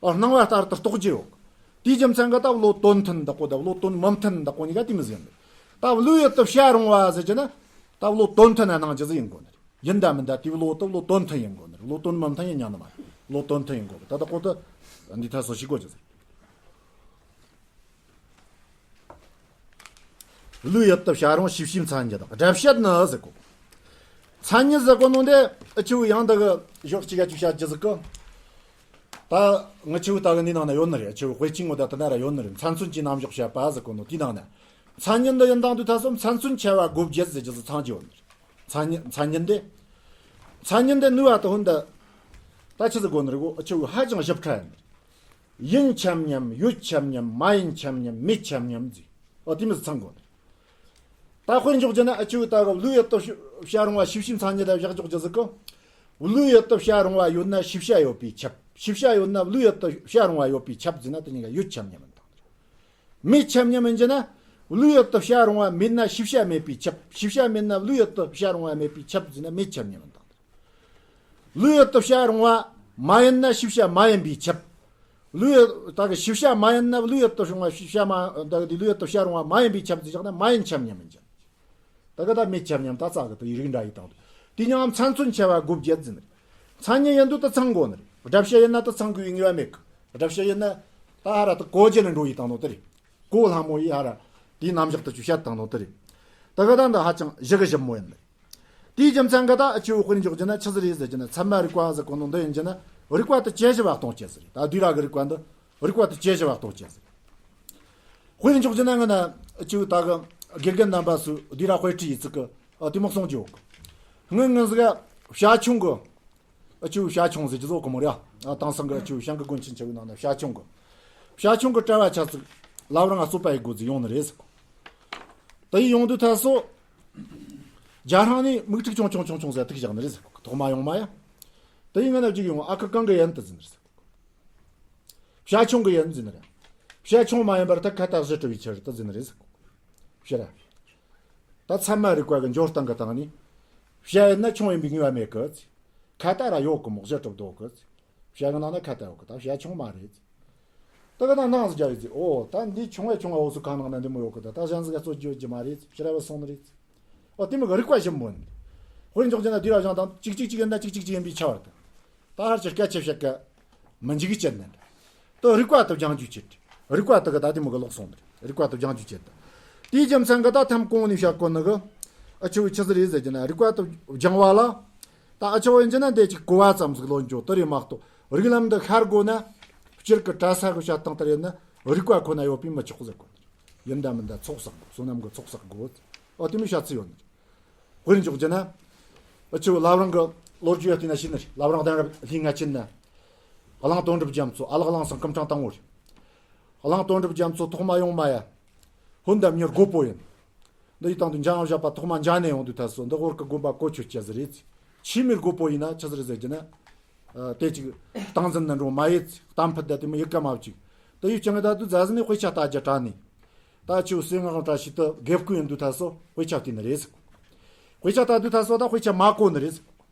ཨ། སྣང་བ་ལྟར་དུ་རྟོགས་རྒྱུ་ཡོད། དེའི་རྒྱུ་མཚན་གྱིས་ད་བློ་དོན་མཐུན་འདི་གོ་དང་བློ་དོན་མི་མཐུན་འདི་གོ་གཉིས་ཀ་དེ་མོ་ཟིག་ཡིན། ད་བློའི་ཡུལ་དུ་བྱ་རུང་བ་ཟེར་རྒྱུ་ན། ད་བློ་དོན་མཐུན་ན་སྣང་རྒྱུ་ཟིག་ཡིན་དགོས་ནི་རེད། ཡིན་ད་མིན་ད་དེའི་བློ་དེ་བློ་དོན་མཐུན་ཡིན་དགོས་ནི་རེད། བློ་དོན་མི་མཐུན་ཡིན་ཉན་ནི་མ་རེད། བློ་དོན་མཐུན་ཡིན་དགོས། ད་ལྟ་གོ་དུ་འདི་ཐ་སོ་ཞིག་གོ་རྒྱུ་ཟིག་བློའི་ཡུལ་དུ་བྱ་རུང་ཤེས་བྱའི་མཚན་ཉིད་དང་སྒྲ་བཤད་ནི་ཟེར་གོ། མཚན་ཉིད་ཟེར་གོ་ནོ་འདི་ཨ་ཆུ་ཡང་འདི་གི་ཞོག་གཅིག་ཡ་གཅིག་བཤད་རྒྱུ་ཟིག་གི། ད་ང་ཆུ་ད་གི་འདི་ནང་ན་ཡོད་ནི་རེད། ཨ་ཆུ་དཔེ་ཅིག་ངོ་ད་ད་ན་ར་ཡོད་ནི་རེད། མཚན་མཚོན་གྱི་རྣམ་གཞག་བཤད་པ་ཟེར་གོ་ནོ་དེའི་ནང་ན། མཚན་ཉིད་འདི་ཡིན་དང་དུས་ད་སོ་མཚན་མཚོན་བྱ་བ་དགོས་བརྒྱད་ཟེར་རྒྱུ་ཟིག་ཚང་གི་ཡོད་ནི་རེད། མཚན་ཉིད་མཚན་ཉིད་འདི། མཚན་ཉིད་འདི་ནུས་པ་དུ་ཧུན་ད། ད་ཆི་ཟིག་གོ་ནི་རེད་གོ། ཨ་ཆུ་ཧ་ཅང་ཞིབ་ཕྲ་ཡིན་ནི་རེད། ཡིན་ཁྱབ་མཉམ། ཡོད་ཁྱབ་མཉམ། མ་ཡིན་ཁྱབ་མཉམ། མེད་ཁྱབ་མཉམ་ཟེར། ཨོ་དེ་མོ་ཟིག་ཚང་དགོས་ནི། ད་དཔེར་འཇོག་རྒྱུ་ན་ཨ་ཆུ་ད་གི་བློའི་ཡུལ་དུ་བྱ་རུང་བ་ཤེས་བྱའི་མཚན་ཉིད་ལ་བཞག་འཇོག་རྒྱུ་ཟིག་གི། བློའི་ཡུལ་དུ་བྱ་རུང་བ་ཡོད་ན་ཤེས་བྱ་ཡོད་པས་ཁྱབ། ཤེས་བྱ་ཡོད་ན་བློའི་ཡུལ་དུ་བྱ་རུང་བ་ཡོད་པས་ཁྱབ་ཟེར་ན་དེ་གཉིས་ཀ་ཡོད་ཁྱབ་མཉམ་ཡིན་དང་། མེད་ཁྱབ་མཉམ་ཡིན་རྒྱུ་ན། བློའི་ཡུལ་དུ་བྱ་རུང་བ་མེད་ན་ཤེས་བྱ་མེད་པས་ཁྱབ། ཤེས་བྱ་མེད་ན་བློའི་ཡུལ་དུ་བྱ་རུང་བ་མེད་པས་ཁྱབ་ཟེར་ན་མེད་ཁྱབ་མཉམ་ཡིན་དང་། བློའི་ཡུལ་དུ་བྱ་རུང་བ་མ་ཡིན་ན་ཤེས་བྱ་མ་ཡིན་པས་ཁྱབ། བློའི་ཡུལ་ད་གི་ཤེས་བྱ་མ་ཡིན་ན་བློའི་ཡུལ་དུ་བྱུང་བ་ཤེས་བྱ་མ་ད་གི་དེ་བློའི་ཡུལ་དུ་བྱ་རུང་བ་མ་ཡིན་པས་ཁྱབ་ཟེར་བཞག་ན་མ་ཡིན་ཁྱབ་མཉམ་ཡིན་ཀྱང་། ད་གི་ད་མེད་ཁྱབ་མཉམ་ད་རྩ་གི་དུ་ཡི་རིགས་འདྲ་ཡི་དང་དུ། དེ་ཡང་མཚན་མཚོན་བྱ་བ་དགོས་བརྒྱད་ཟེར་ནི་རེད། མཚན་ཉིད་ཡིན་དུས་དུ་ཚང་དགོས་ནི་རེད། སྒྲ་བཤད་ཡིན་ན་དུ་ཚང་དགོས་པའི་ངེས་པ་མེད་གི། སྒྲ་བཤད་ཡིན་ན་ད་ཧ་ར་དུ་གོ་རྒྱུ་ལ་འགྲོ་ཡི་དང་ནོ་དེ་རེད། གོ་ལྷ་མོ་ཡི་ཧ་ར་དེའི་རྣམ་གཞག་དུ་ཆུ་བཤད་དང་ནོ་དེ་རེད། ད་གི་ད་འདི་ཧ་ཅང་ཞིབ་གི་ཞིབ་མོ་ཡིན་ནི་རེད། དེའི་རྒྱུ་མཚན་གྱིས་ད་ཨ་ཆུ་དཔེར་འཇོག་རྒྱུ་ན་ཆི་ཟིག་རེད་ཟེར་རྒྱུ་ན་ཚད་མ་རིག་པ་ཟེར་གོ་ནོ་འདི་ཡིན་རྒྱུ་ན་རིགས་པ་དེ་དཔྱད་ཞིབ་བ་གཏོང་བྱེད་ཟིག་རེད། ད་དུས་ར་གི་རིགས་པ་འདི་རིགས་པ་དེ་དཔྱད་ཞིབ་བ་གཏོང་བྱེད་ཟིག་དཔེར་འཇོག་རྒྱུ་ན་ང་ན་ཨ་ཆུ་ད་གི་དགེ་རྒན་རྣམ་པ་སུ་དུས་ར་དཔེ་ཁྲིད་ཡི་ཚིག་གི་ཨ་དེ་མོ་གསུང་རྒྱུ་ཡོད་གི། སྔོན་ངན་ཟིག་བྱ་ཁྱུང་གི་ཨ་ཆུ་བྱ་ཁྱུང་ཟེར་གྱི་བཟོ་གི་མོ་རེད། ཨ་དེང་སང་གི་ཨ་ཆུ་བྱང་གི་དགོན་ཆེན་ཆེ་བའི་ནང་ན་བྱ་ཁྱུང་གི་བྱ་ཁྱུང་གི་གྲྭ་བ་ཆ་ཚིག་ལབ་རང་ང་རྩོད་པ་ཡི་སྒོ་ཟིག་ཡོང་ནི་རེད་ཟེར་གོ། དེ་ཡི་ཡོང་དུས་ཐ་སོ། རྒྱ་ཧྲང་ནས་མིག་ཁྲིག་ཆུང་ཆུང་ཆུང་ཆུང་ཟེར་ཐིག་བཞག་ནི་རེད་ཟེར་གོ། ཐོག་མ་ཡོང་མ་ཡ། དེ་ཡི་ང་ན་བརྒྱུགས་ཡོང་ཨ་ཁུ་གང་གི་ཡན་དུ་ཟིན་རེད་ཟེར་གོ། བྱ་ཁྱུང་གི་ཡན་ཟིན་རེད། བྱ་ཁྱུང་མ་ཡིན་པར་ད་ཁ་ཏ་བཞི་གྲུབ་པའི་ཆེད་དུ་ཟིན་རེད་ཟེར་གོ། བྱ་ར། ད་ཚད་མ་རིག་པ་གི་འཇོག་སྟངས་གི་སྟེང་ནས། བྱ་ཡིན་ན་ཁྱུང་ཡིན་པའི་ངེས་པ་མེད་གི། ཁ་ཏ་ར་ཡོད་གི་མོ་བཞི་གྲུབ་འདུག་གི། བྱ་གི་ནང་ན་ཁ་ཏ་ཡོད་གི། ད་བྱ་ཁྱུང་མ་རེད། ད་ག་ན་ནང་ཟིག་རྒྱ་ཡོད་ཟིག་ཨོ་ད་འདི་ཁྱུང་བས་ཁྱུང་བ་འོ་སུ་གང་ནང་ན་འདི་མོ་ཡོད་གི། ད་ད་གཞན་ཟིག་ག་རྩོད་རྒྱུ་ཡོད་རྒྱུ་མ་རེད། ཕྱི་ར་བ་སོང་ནི་རེད། ཨོ་དེ་མོ་གི་རིག་པ་ཞིམ་པོ་ནི། དཔེར་འཇོག་རྒྱུ་ན་དུས་ར་གཞུང་དང་གཅིག་གཅིག་གཅིག་ཡིན་ན་གཅིག་གཅིག་གཅིག་ཡིན་པའི་ཆ་བར་དུ། ད་ཧར་གྱི་སྐད་ཆ་བཤད་གི་མི་འཇིག་གི་བཅད་ནི་འདྲ། ད་རིག་པ་དུ་སྦྱང་རྒྱུ་བྱེད། རིག་པ་དུ་གི་ད་དེ་མོ་གི་ལོག་སོང་ནི་རེད། རིག་པ་དུ་སྦྱང་རྒྱུ་བྱེད་ད། དེའི་རྒྱུ་མཚན་གི་ད་ཐམ་གོང་ནས་བཤད་གོ་ནི་གི། ཨ་ཆུ་བོ་ཆི་ཟིག་རེད་ཟེར་རྒྱུ་ན་རིག་པ་དུ་སྦྱང་བ་ལ། ད་ཨ་ཆུ་བོ་ཡིན་རྒྱུ་ན་འདི་ཅིག་གོ་བ་ཙམ་ཟིག་ལོན་རྒྱུ་དེ་རེད་མ་གཏོགས་རིགས་ལམ་འདི་ཤར་དགོས་ན། སྤྱིར་གི་གྲྭ་ས་གི་བཤད་སྟངས་ལྟར་ཡིན་ན་རིག་པ་ཁོ་ན་ཡོད་པས་མི་ཆོག་ཟེར་གོ་ནི་རེད། ཡིན་ད་མིན་ད་ཚོགས་བསགས་དགོས། བསོད་ནམས་གི་ཚོགས་བསགས་དགོས། ཨོ་དེ་མོ་བཤད་ཚུལ་ཡོད་ནི་རེད། དཔེར་འཇོག་རྒྱུ་ན། ཨ་ཆུ་བོ་བླ་བྲང་གི་ལོ་རྒྱུས་ཡ་བལྟས་ན་ཤེས་ནི་རེད། བླ་བྲང་གདན་རབས་ལྷའི་ལྔ་ཆེན་ན། གླང་དོན་གྲུབ་རྒྱ་མཚོ། ཨ་ལགས་གླང་ཟངས་སྐུ་ཕྲེང་དང་པོ་རེད། གླང་དོན་གྲུབ་རྒྱ་མཚོ་ཐོག་མ་ཡོང་མ་ཡ། ཧོན་དམ་ཉི་རྒོད་པོ་ཡིན། འདི་ཡི་སྟེང་དུ་འཇང་དབང་བཞད་པ་ཐོག་མ་འཇང་ནས་ཡོང་དུས་ཐ་སོ་འདི་ཧོར་གི་དགོན་པ་གོ་ཆོད་ཅེས་ཟིག་རེད། ཆི་མོའི་རྒོད་པོ་ཡིན་ན་ཆི་ཟིག་རེད་ཟེར་རྒྱུ་ན། ཨ་དེ་ཅིག་སྟངས་འཛིན་ན་འགྲོ་མ་ཡེད། གཏམ་ཕུད་ད་དེ་མོ་ཡི་ག་མ་བཅུག་དེ་ཡི་ཅང་ད་དུ་ཛ་ཟི་ནས་དཔེ་ཆ་ལྟ་རྒྱུ་དྲ་ནས། ད་ཆུ་བོ་སེ་ངག་བཀྲ་ཤིས་དུ་དགེ་བསྐོས་ཡིན་དུས་ཐ་སོ་དཔེ་ཆ་བལྟས་ནི་རེད་ཟེར། དཔེ་ཆ་ལྟ་དུས་ཐ་སོ་ད་དཔེ་ཆ་མ་གོ་ནི་རེད་ཟེར།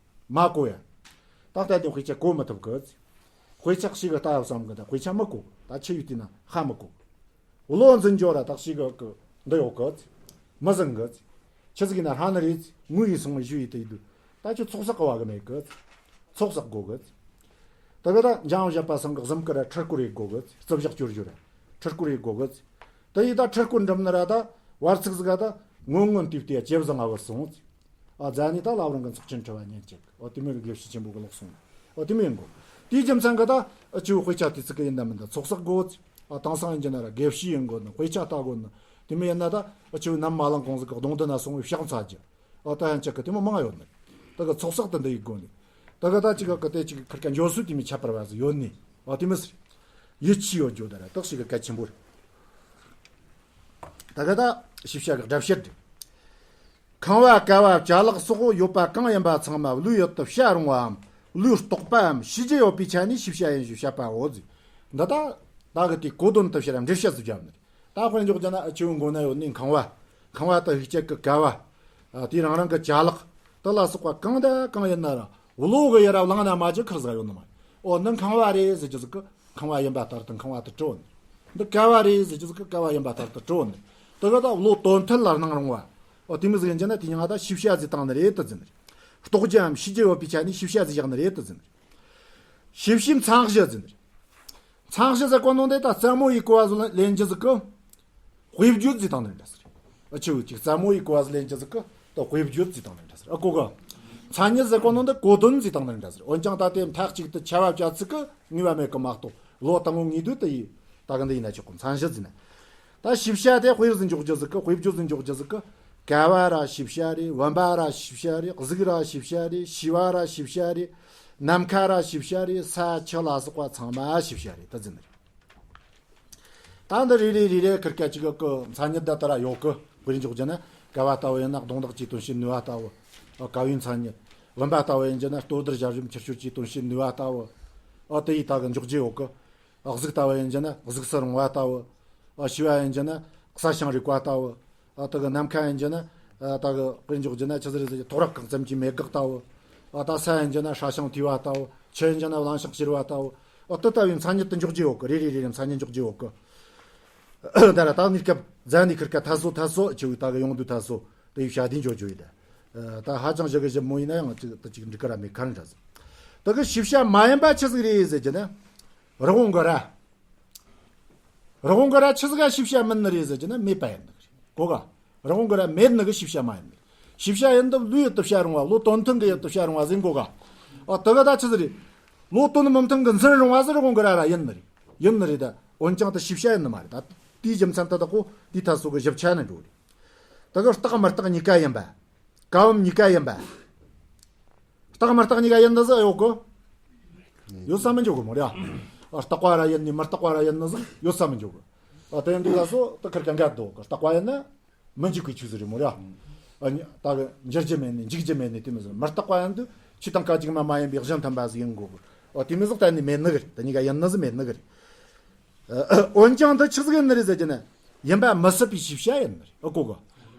མ་གོ་ཡ། ད་ལྟ་དེ་དཔེ་ཆ་གོ་མི་ཐུབ་གི། དཔེ་ཆ་ཞིག་གི་ལྟ་བསམ་གི་ད་དཔེ་ཆ་མི་གོ། ད་ཆི་ཡོད་དེ་ན་ཧ་མི་གོ། བློ་འཛིན་འཇོག་ར་ད་ཞིག་གི་འདི་ཡོད་གི། མི་ཟིན་གི། ཆི་ཟིག་ཡིན་ན་ཧ་ནི་རེད། ངུ་ཡི་སོང་བའི་ཞུ་ཡི་དེ་ཡི་དུས། ད་ཁྱོད་ཚོགས་བསགས་གི་བ་གི་མེད་གི། ཚོགས་བསགས་དགོས་གི། ད་གི་ད་འཇང་བཞད་པ་སང་གི་གཟིམ་གི་ར་ཁྲི་སྐོར་ཡེད་དགོས་གི། རྩི་བཞག་བཅོར་རྒྱུ་ར་ཁྲི་སྐོར་ཡེད་དགོས་གི། ད་ཡི་ད་ཁྲི་སྐོར་འགྲིམ་ནི་ར་ད་བར་ཚིགས་ཟིག་ག་ད་སྔོན་སྔོན་དུས་དེ་ཇེ་བཟང་ང་བུད་སོང་། ཨ་ཛ་ནི་ད་བླ་བྲང་གི་ཚོགས་ཆེན་ཁྲི་བ་ཉན་ཅིག་ཨོ་དེ་མོ་གི་དགེ་བཤེས་ཆེན་པོ་གི་ལོག་སོང་། ཨོ་དེ་མོ་ཡིན་གོ། དེའི་རྒྱུ་མཚན་གི་ད་ཨ་ཆུ་བོ་དཔེ་ཆ་དེ་ཚིག་གི་ཡིན་ད་མིན་ད་ཚོགས་བསགས་དགོས། ཨ་དེང་སང་ཡིན་རྒྱུ་ན་ར་དགེ་བཤེས་ཡིན་དགོས་ནི། དཔེ་ཆ་ལྟ་དགོས་ནི། དེ་མོ་ཡིན་ན་ད་ཨ་ཆུ་བོ་ནམ་མ་ལངས་གོང་ཟིག་གི་གདོང་དུ་ན་སོང་བའི་ཕྱག་འཚལ་རྒྱུ། ཨོ་ད་ཡང་ཅིག་གི་དེ་མོ་མང་ཡོད་ནི། ད་གི་ཚོགས་བསགས་དེ་འདི་ཡི་དགོས་ནི། ད་གི་ད་ཅིག་གི་དེ་ཅིག་ཁིར་ཀ་འཇོག་སྲོལ་དེ་མོ་ཁྱད་པར་བ་ཟིག་ཡོད་ནི། ཨོ་དེ་མོ་ཟིག་ཡིད་ཆེས་ཡོད་རྒྱུ་ད་ར་དག་ཞིག་གི་གལ་ཆེན་པོ་རེད། ད་གི་ད་ཤེས་བྱ་གི་སྒྲ་བཤད་རེད། ཁང་བ་ཀ་བ་ཅ་ལག་སོགས་ཡོད་པ་གང་ཡིན་པ་ཚང་མ་བློའི་ཡུལ་དུ་བྱ་རུང་བའམ་བློས་རྟོགས་པའམ་ཤེས་རྒྱུ་ཡོད་པའི་ཆ་ནས་ཤེས་བྱ་ཡིན་ཞེས་བཤད་པའོ་ཟེར། འདི་ད་ད་གི་དེ་གོ་དོན་དུ་བྱ་ར་འགྲེལ་བཤད་སུ་བརྒྱབ་ནི་རེད། ད་དཔེར་འཇོག་རྒྱུ་ན་ཨ་ཆུ་བོ་མགོ་ན་ཡོད་ནི་ཁང་བ། ཁང་བ་དུ་ཧིག་ཅེག་གི་ཀ་བ། ཨ་དེ་རང་རང་གི་ཅ་ལག་དུ་ལ་སོགས་པ་གང་དང་གང་ཡིན་ན་ར་ བློ་གི་ཡུལ་ར་བླངས་ན་མ་བཅུག་ཁར་ཟིག་ཡོད་ནི་མ་རེད། འོ་འདི་ཁང་བ་རེད་ཟེར་རྒྱུ་ཟིག་གི་ཁང་བ་ཡིན་པ་ལྟར་དུ་ཁང་བ་དེ་གྲུབ་ནི། འདི་ཀ་བ་རེད་ཟེར་རྒྱུ་ཟིག་གི་ཀ་བ་ཡིན་པ་ལྟར་དུ་གྲུབ་ནི། དེ་གི་ད་བློ་དོན་མཐུན་ལ་སྣང་རུང་བ། འོ་དེ་མོ་ཟིག་ཡིན་རྒྱུ་ན་དེ་མྱིང་ང་ད་ཤེས་བྱ་ཟེར་བཏང་ནི་རེད་དུ་ཟེར་ནི་རེད། རྟོགས་རྒྱུའམ་ཤེས་རྒྱུ་ཡོད་པའི་ཆ་ནས་ཤེས་བྱ་ཟེར་བཞག་ནི་རེད་དུ་ཟེར་ནི་རེད། ཤེས་བྱའི་མཚན་གཞི་ཟེར་ནི་རེད། མཚན་གཞི་ཟེར་གོ་ནོ་འདི་ད་རྩེད་མོ་ཡི་གོ་བ་ཟིག་ལེན་རྒྱུ་ཟིག་གི་དཔེ་བརྗོད་ཟེར་བཏང་ནི་འདྲ་ཟེར། ཨ་ཆུ་ཅིག་རྩེད་མོ་ཡི་གོ་བ་ཟིག་ལེན་རྒྱུ་ཟིག་གི་ད་དཔེ་བརྗོད་ཟེར་བཏང་ནི་འདྲ་ཟེར། ཨ་གོ་གི། མཚན་ཉིད་ཟེར་གོ་ནོ་འདི་གོ་དོན་ཟེར་བཏང་ནི་འདྲ་ཟེར། འོན་ཀྱང་ད་དེ་མཐའ་གཅིག་ཏུ་ཁྱབ་པ་བྱ་ཚིག་གི་ངེས་པ་མེད་གི་མ་གཏོགས་བློ་དང་པོ་ངེས་དུས་དུ་ཡི་ད་གི་འདི་ཡིན་ན་ཆོག་གི། མཚན་གཞི་ཟེར་ན། ད་ཤེས་བྱ་དེ་དཔེ་ཟིག་འཇོག་རྒྱུ་ཟིག་གི་དཔེ་བརྗོད་ཟིག་འཇོག་རྒྱུ་ཟིག་གི། ཀ་བ་ར་ཤེས་བྱ་རེད། བུམ་པ་ར་ཤེས་བྱ་རེད། གཟུགས་ར་ཤེས་བྱ་རེད། ཤེས་པ་ར་ཤེས་བྱ་རེད། ནམ་མཁའ་ར་ཤེས་བྱ་རེད། ས་ཆུ་ལ་སོགས་པ་ཚང་མ་ཤེས་བྱ་རེད་ད་ཟེར་ནི་རེད། ད་འདི་རེ་རེ་རེ་རེ་ཁིར་ཀ་ཅིག་གི་མཚན་ཉིད་ད་ལྟ་ར་ཡོད་གི། དཔེར་འཇོག་རྒྱུ་ན་ཀ་བ་ལྟ་བུ་ཡིན་ན་གདོང་འདོགས་ཀྱི་དོན་བྱེད་ནུས་པ་ལྟ་བུ། ཨ་ཀ་བའི་མཚན་ཉིད། བུམ་པ་ལྟ་བུ་ཡིན་རྒྱུ་ན་ལྟོ་ལྡིར་ཞབས་ཞུམ་འཁྱེར་ཤོར་གྱི་དོན་བྱེད་ནུས་པ་ལྟ་བུ། ཨ་དེ་ཡི་ད་གི་འཇོག་རྒྱུ་ཡོད་གི། ཨ་གཟུགས་ལྟ་བུ་ཡིན་རྒྱུ་ན་གཟུགས་སུ་རུང་བ་ལྟ་བུ། ཨ་ཤེས་པ་ཡིན་རྒྱུ་ན་གསལ་ཤིང་རིག་པ་ལྟ་བུ། ཨ་ད་གི་ནམ་མཁའ་ཡིན་རྒྱུ་ན། ཨ་ད་གི་དཔེར་འཇོག་རྒྱུ་ན་ཆི་ཟིག་རེད་ཟེར་རྒྱུ་ཐོག་རབ་གང་ཙམ་གྱི་མེ་འགག་ལྟ་བུ། ཨ་ད་ས་ཡིན་རྒྱུ་ན་སྲ་ཞིང་མཐོ་བ་ལྟ་བུ། ཆུ་ཡིན་རྒྱུ་ན་གླང་ཤིང་གཤེར་བ་ལྟ་བུ། ཨ་དེ་ལྟ་བུའི་མཚན་ཉིད་དུ་འཇོག་རྒྱུ་ཡོད་གི། རེ་རེ་རེ་རེ་མཚན་ཉིད་འཇོག་རྒྱུ་ཡོད་གི། ད་ར་ད་གནས་སྐབས་རྫ་ནས་ཁིར་ཀ་ཐ་སོ་ཐ་སོ་ཆེ་བའི་ད་གི་ཡོང་དུས་ཐ་སོ་དེ་ཡི་བྱ་དེ་འཇོག་རྒྱུ་ཡིན་ད། ད་ཧ་ཅང་ཞིག་གི་ཞིབ་མོ་ཡིན་ན་ཡང་ཅིག་ད་ཅིག་འགྲིག་གི་ར་མེད་ཁ་ར་འདྲ་ཟིག་ད་གི་ཤེས་བྱ་མ་ཡིན་པ་ཆི་ཟིག་རེད་ཟེར་རྒྱུ་ན། རི་བོང་གི་རྭ། རི་བོང་གི་རྭ་ཆི་ཟིག་ག་ཤེས་བྱ་མིན་ནི་རེད་ཟེར་རྒྱུ་ན་མེད་པ་ཡིན་ནི་རེད། གོ་ག་རི་བོང་གི་རྭ་མེད་ནི་གི་ཤེས་བྱ་མ་ཡིན་ནི་རེད། ཤེས་བྱ་ཡིན་དུས་བློའི་ཡུལ་དུ་བྱ་རུང་བ། བློ་དོན་མཐུན་གི་ཡུལ་དུ་བྱ་རུང་བ་ཟེར། གོ་ག་ཨ་དེ་ག་ད་ཆི་ཟིག་རེད། བློ་དོན་མི་མཐུན་གི་འཛིན་རུང་བ་ཟེར། རི་བོང་གི་རྭ་ར་ཡིན་ནི་རེད། ཡིན་ནི་རེད་ད། འོན་ཀྱང་དེ་ཤེས་བྱ་ཡིན་ནི་མ་རེད་ད། དེའི་རྒྱུ་མཚན་དེ་དག་གོ་དེའི་ཐད་སོ་གི་ཞིབ་ཆ་ནས་འགྲོ་རེད། དེ་གི་རྟག་མི་རྟག་གཉིས་ཀ་ཡིན་པ། ག་བུམ་གཉིས་ཀ་ཡིན་པ། རྟག་མི་རྟག་གཉིས་ཀ་ཡིན་ནི་ཟིག་ཡོད་གི། ཡོད་ས་མི་འཇོག་གི་མོ་རེད། ཨ་རྟག་པ་ར་ཡིན་ནི་མི་རྟག་པ་ར་ཡིན་ནི་ཟིག་ཡོད་ས་མི་འཇོག་གི། ཨ་དེ་ཡིན་དུས་ད་སོ་ད་ཁིར་ཀ་འགལ་འདུག་གི། རྟག་པ་ཡིན་ན་མི་འཇིག་པའི་ཆོས་ཟིག་རེད་མོ་རེད། ཨ་ནི་ད་གི་འགྱུར་རྒྱུ་མེད་ནི་འཇིག་རྒྱུ་མེད་ནི་དེ་མོ་ཟིག་མི་རྟག་པ་ཡིན་དུས་ཆོས་དང་སྐད་ཅིག་མ་མ་ཡིན་པའི་གཞི་མཐུན་པ་ཟིག་ཡིན་དགོས་གི། ཨ་དེ་མོ་ཟིག་གཏན་ནས་མེད་ནི་གི་རེད། ད་གཉིས་ཀ་ཡིན་ནི་ཟིག་མེད་ནི་གི་རེད། འོན་ཀྱང་འདི་ཆི་ཟིག་ཡིན་ནི་རེད་ཟེར་རྒྱུ་ན། ཡིན་པ་མི་སྲིད་པའི་ཤེས་བྱ་ཡིན་ནི་རེད། ཨོ་གོ་གི།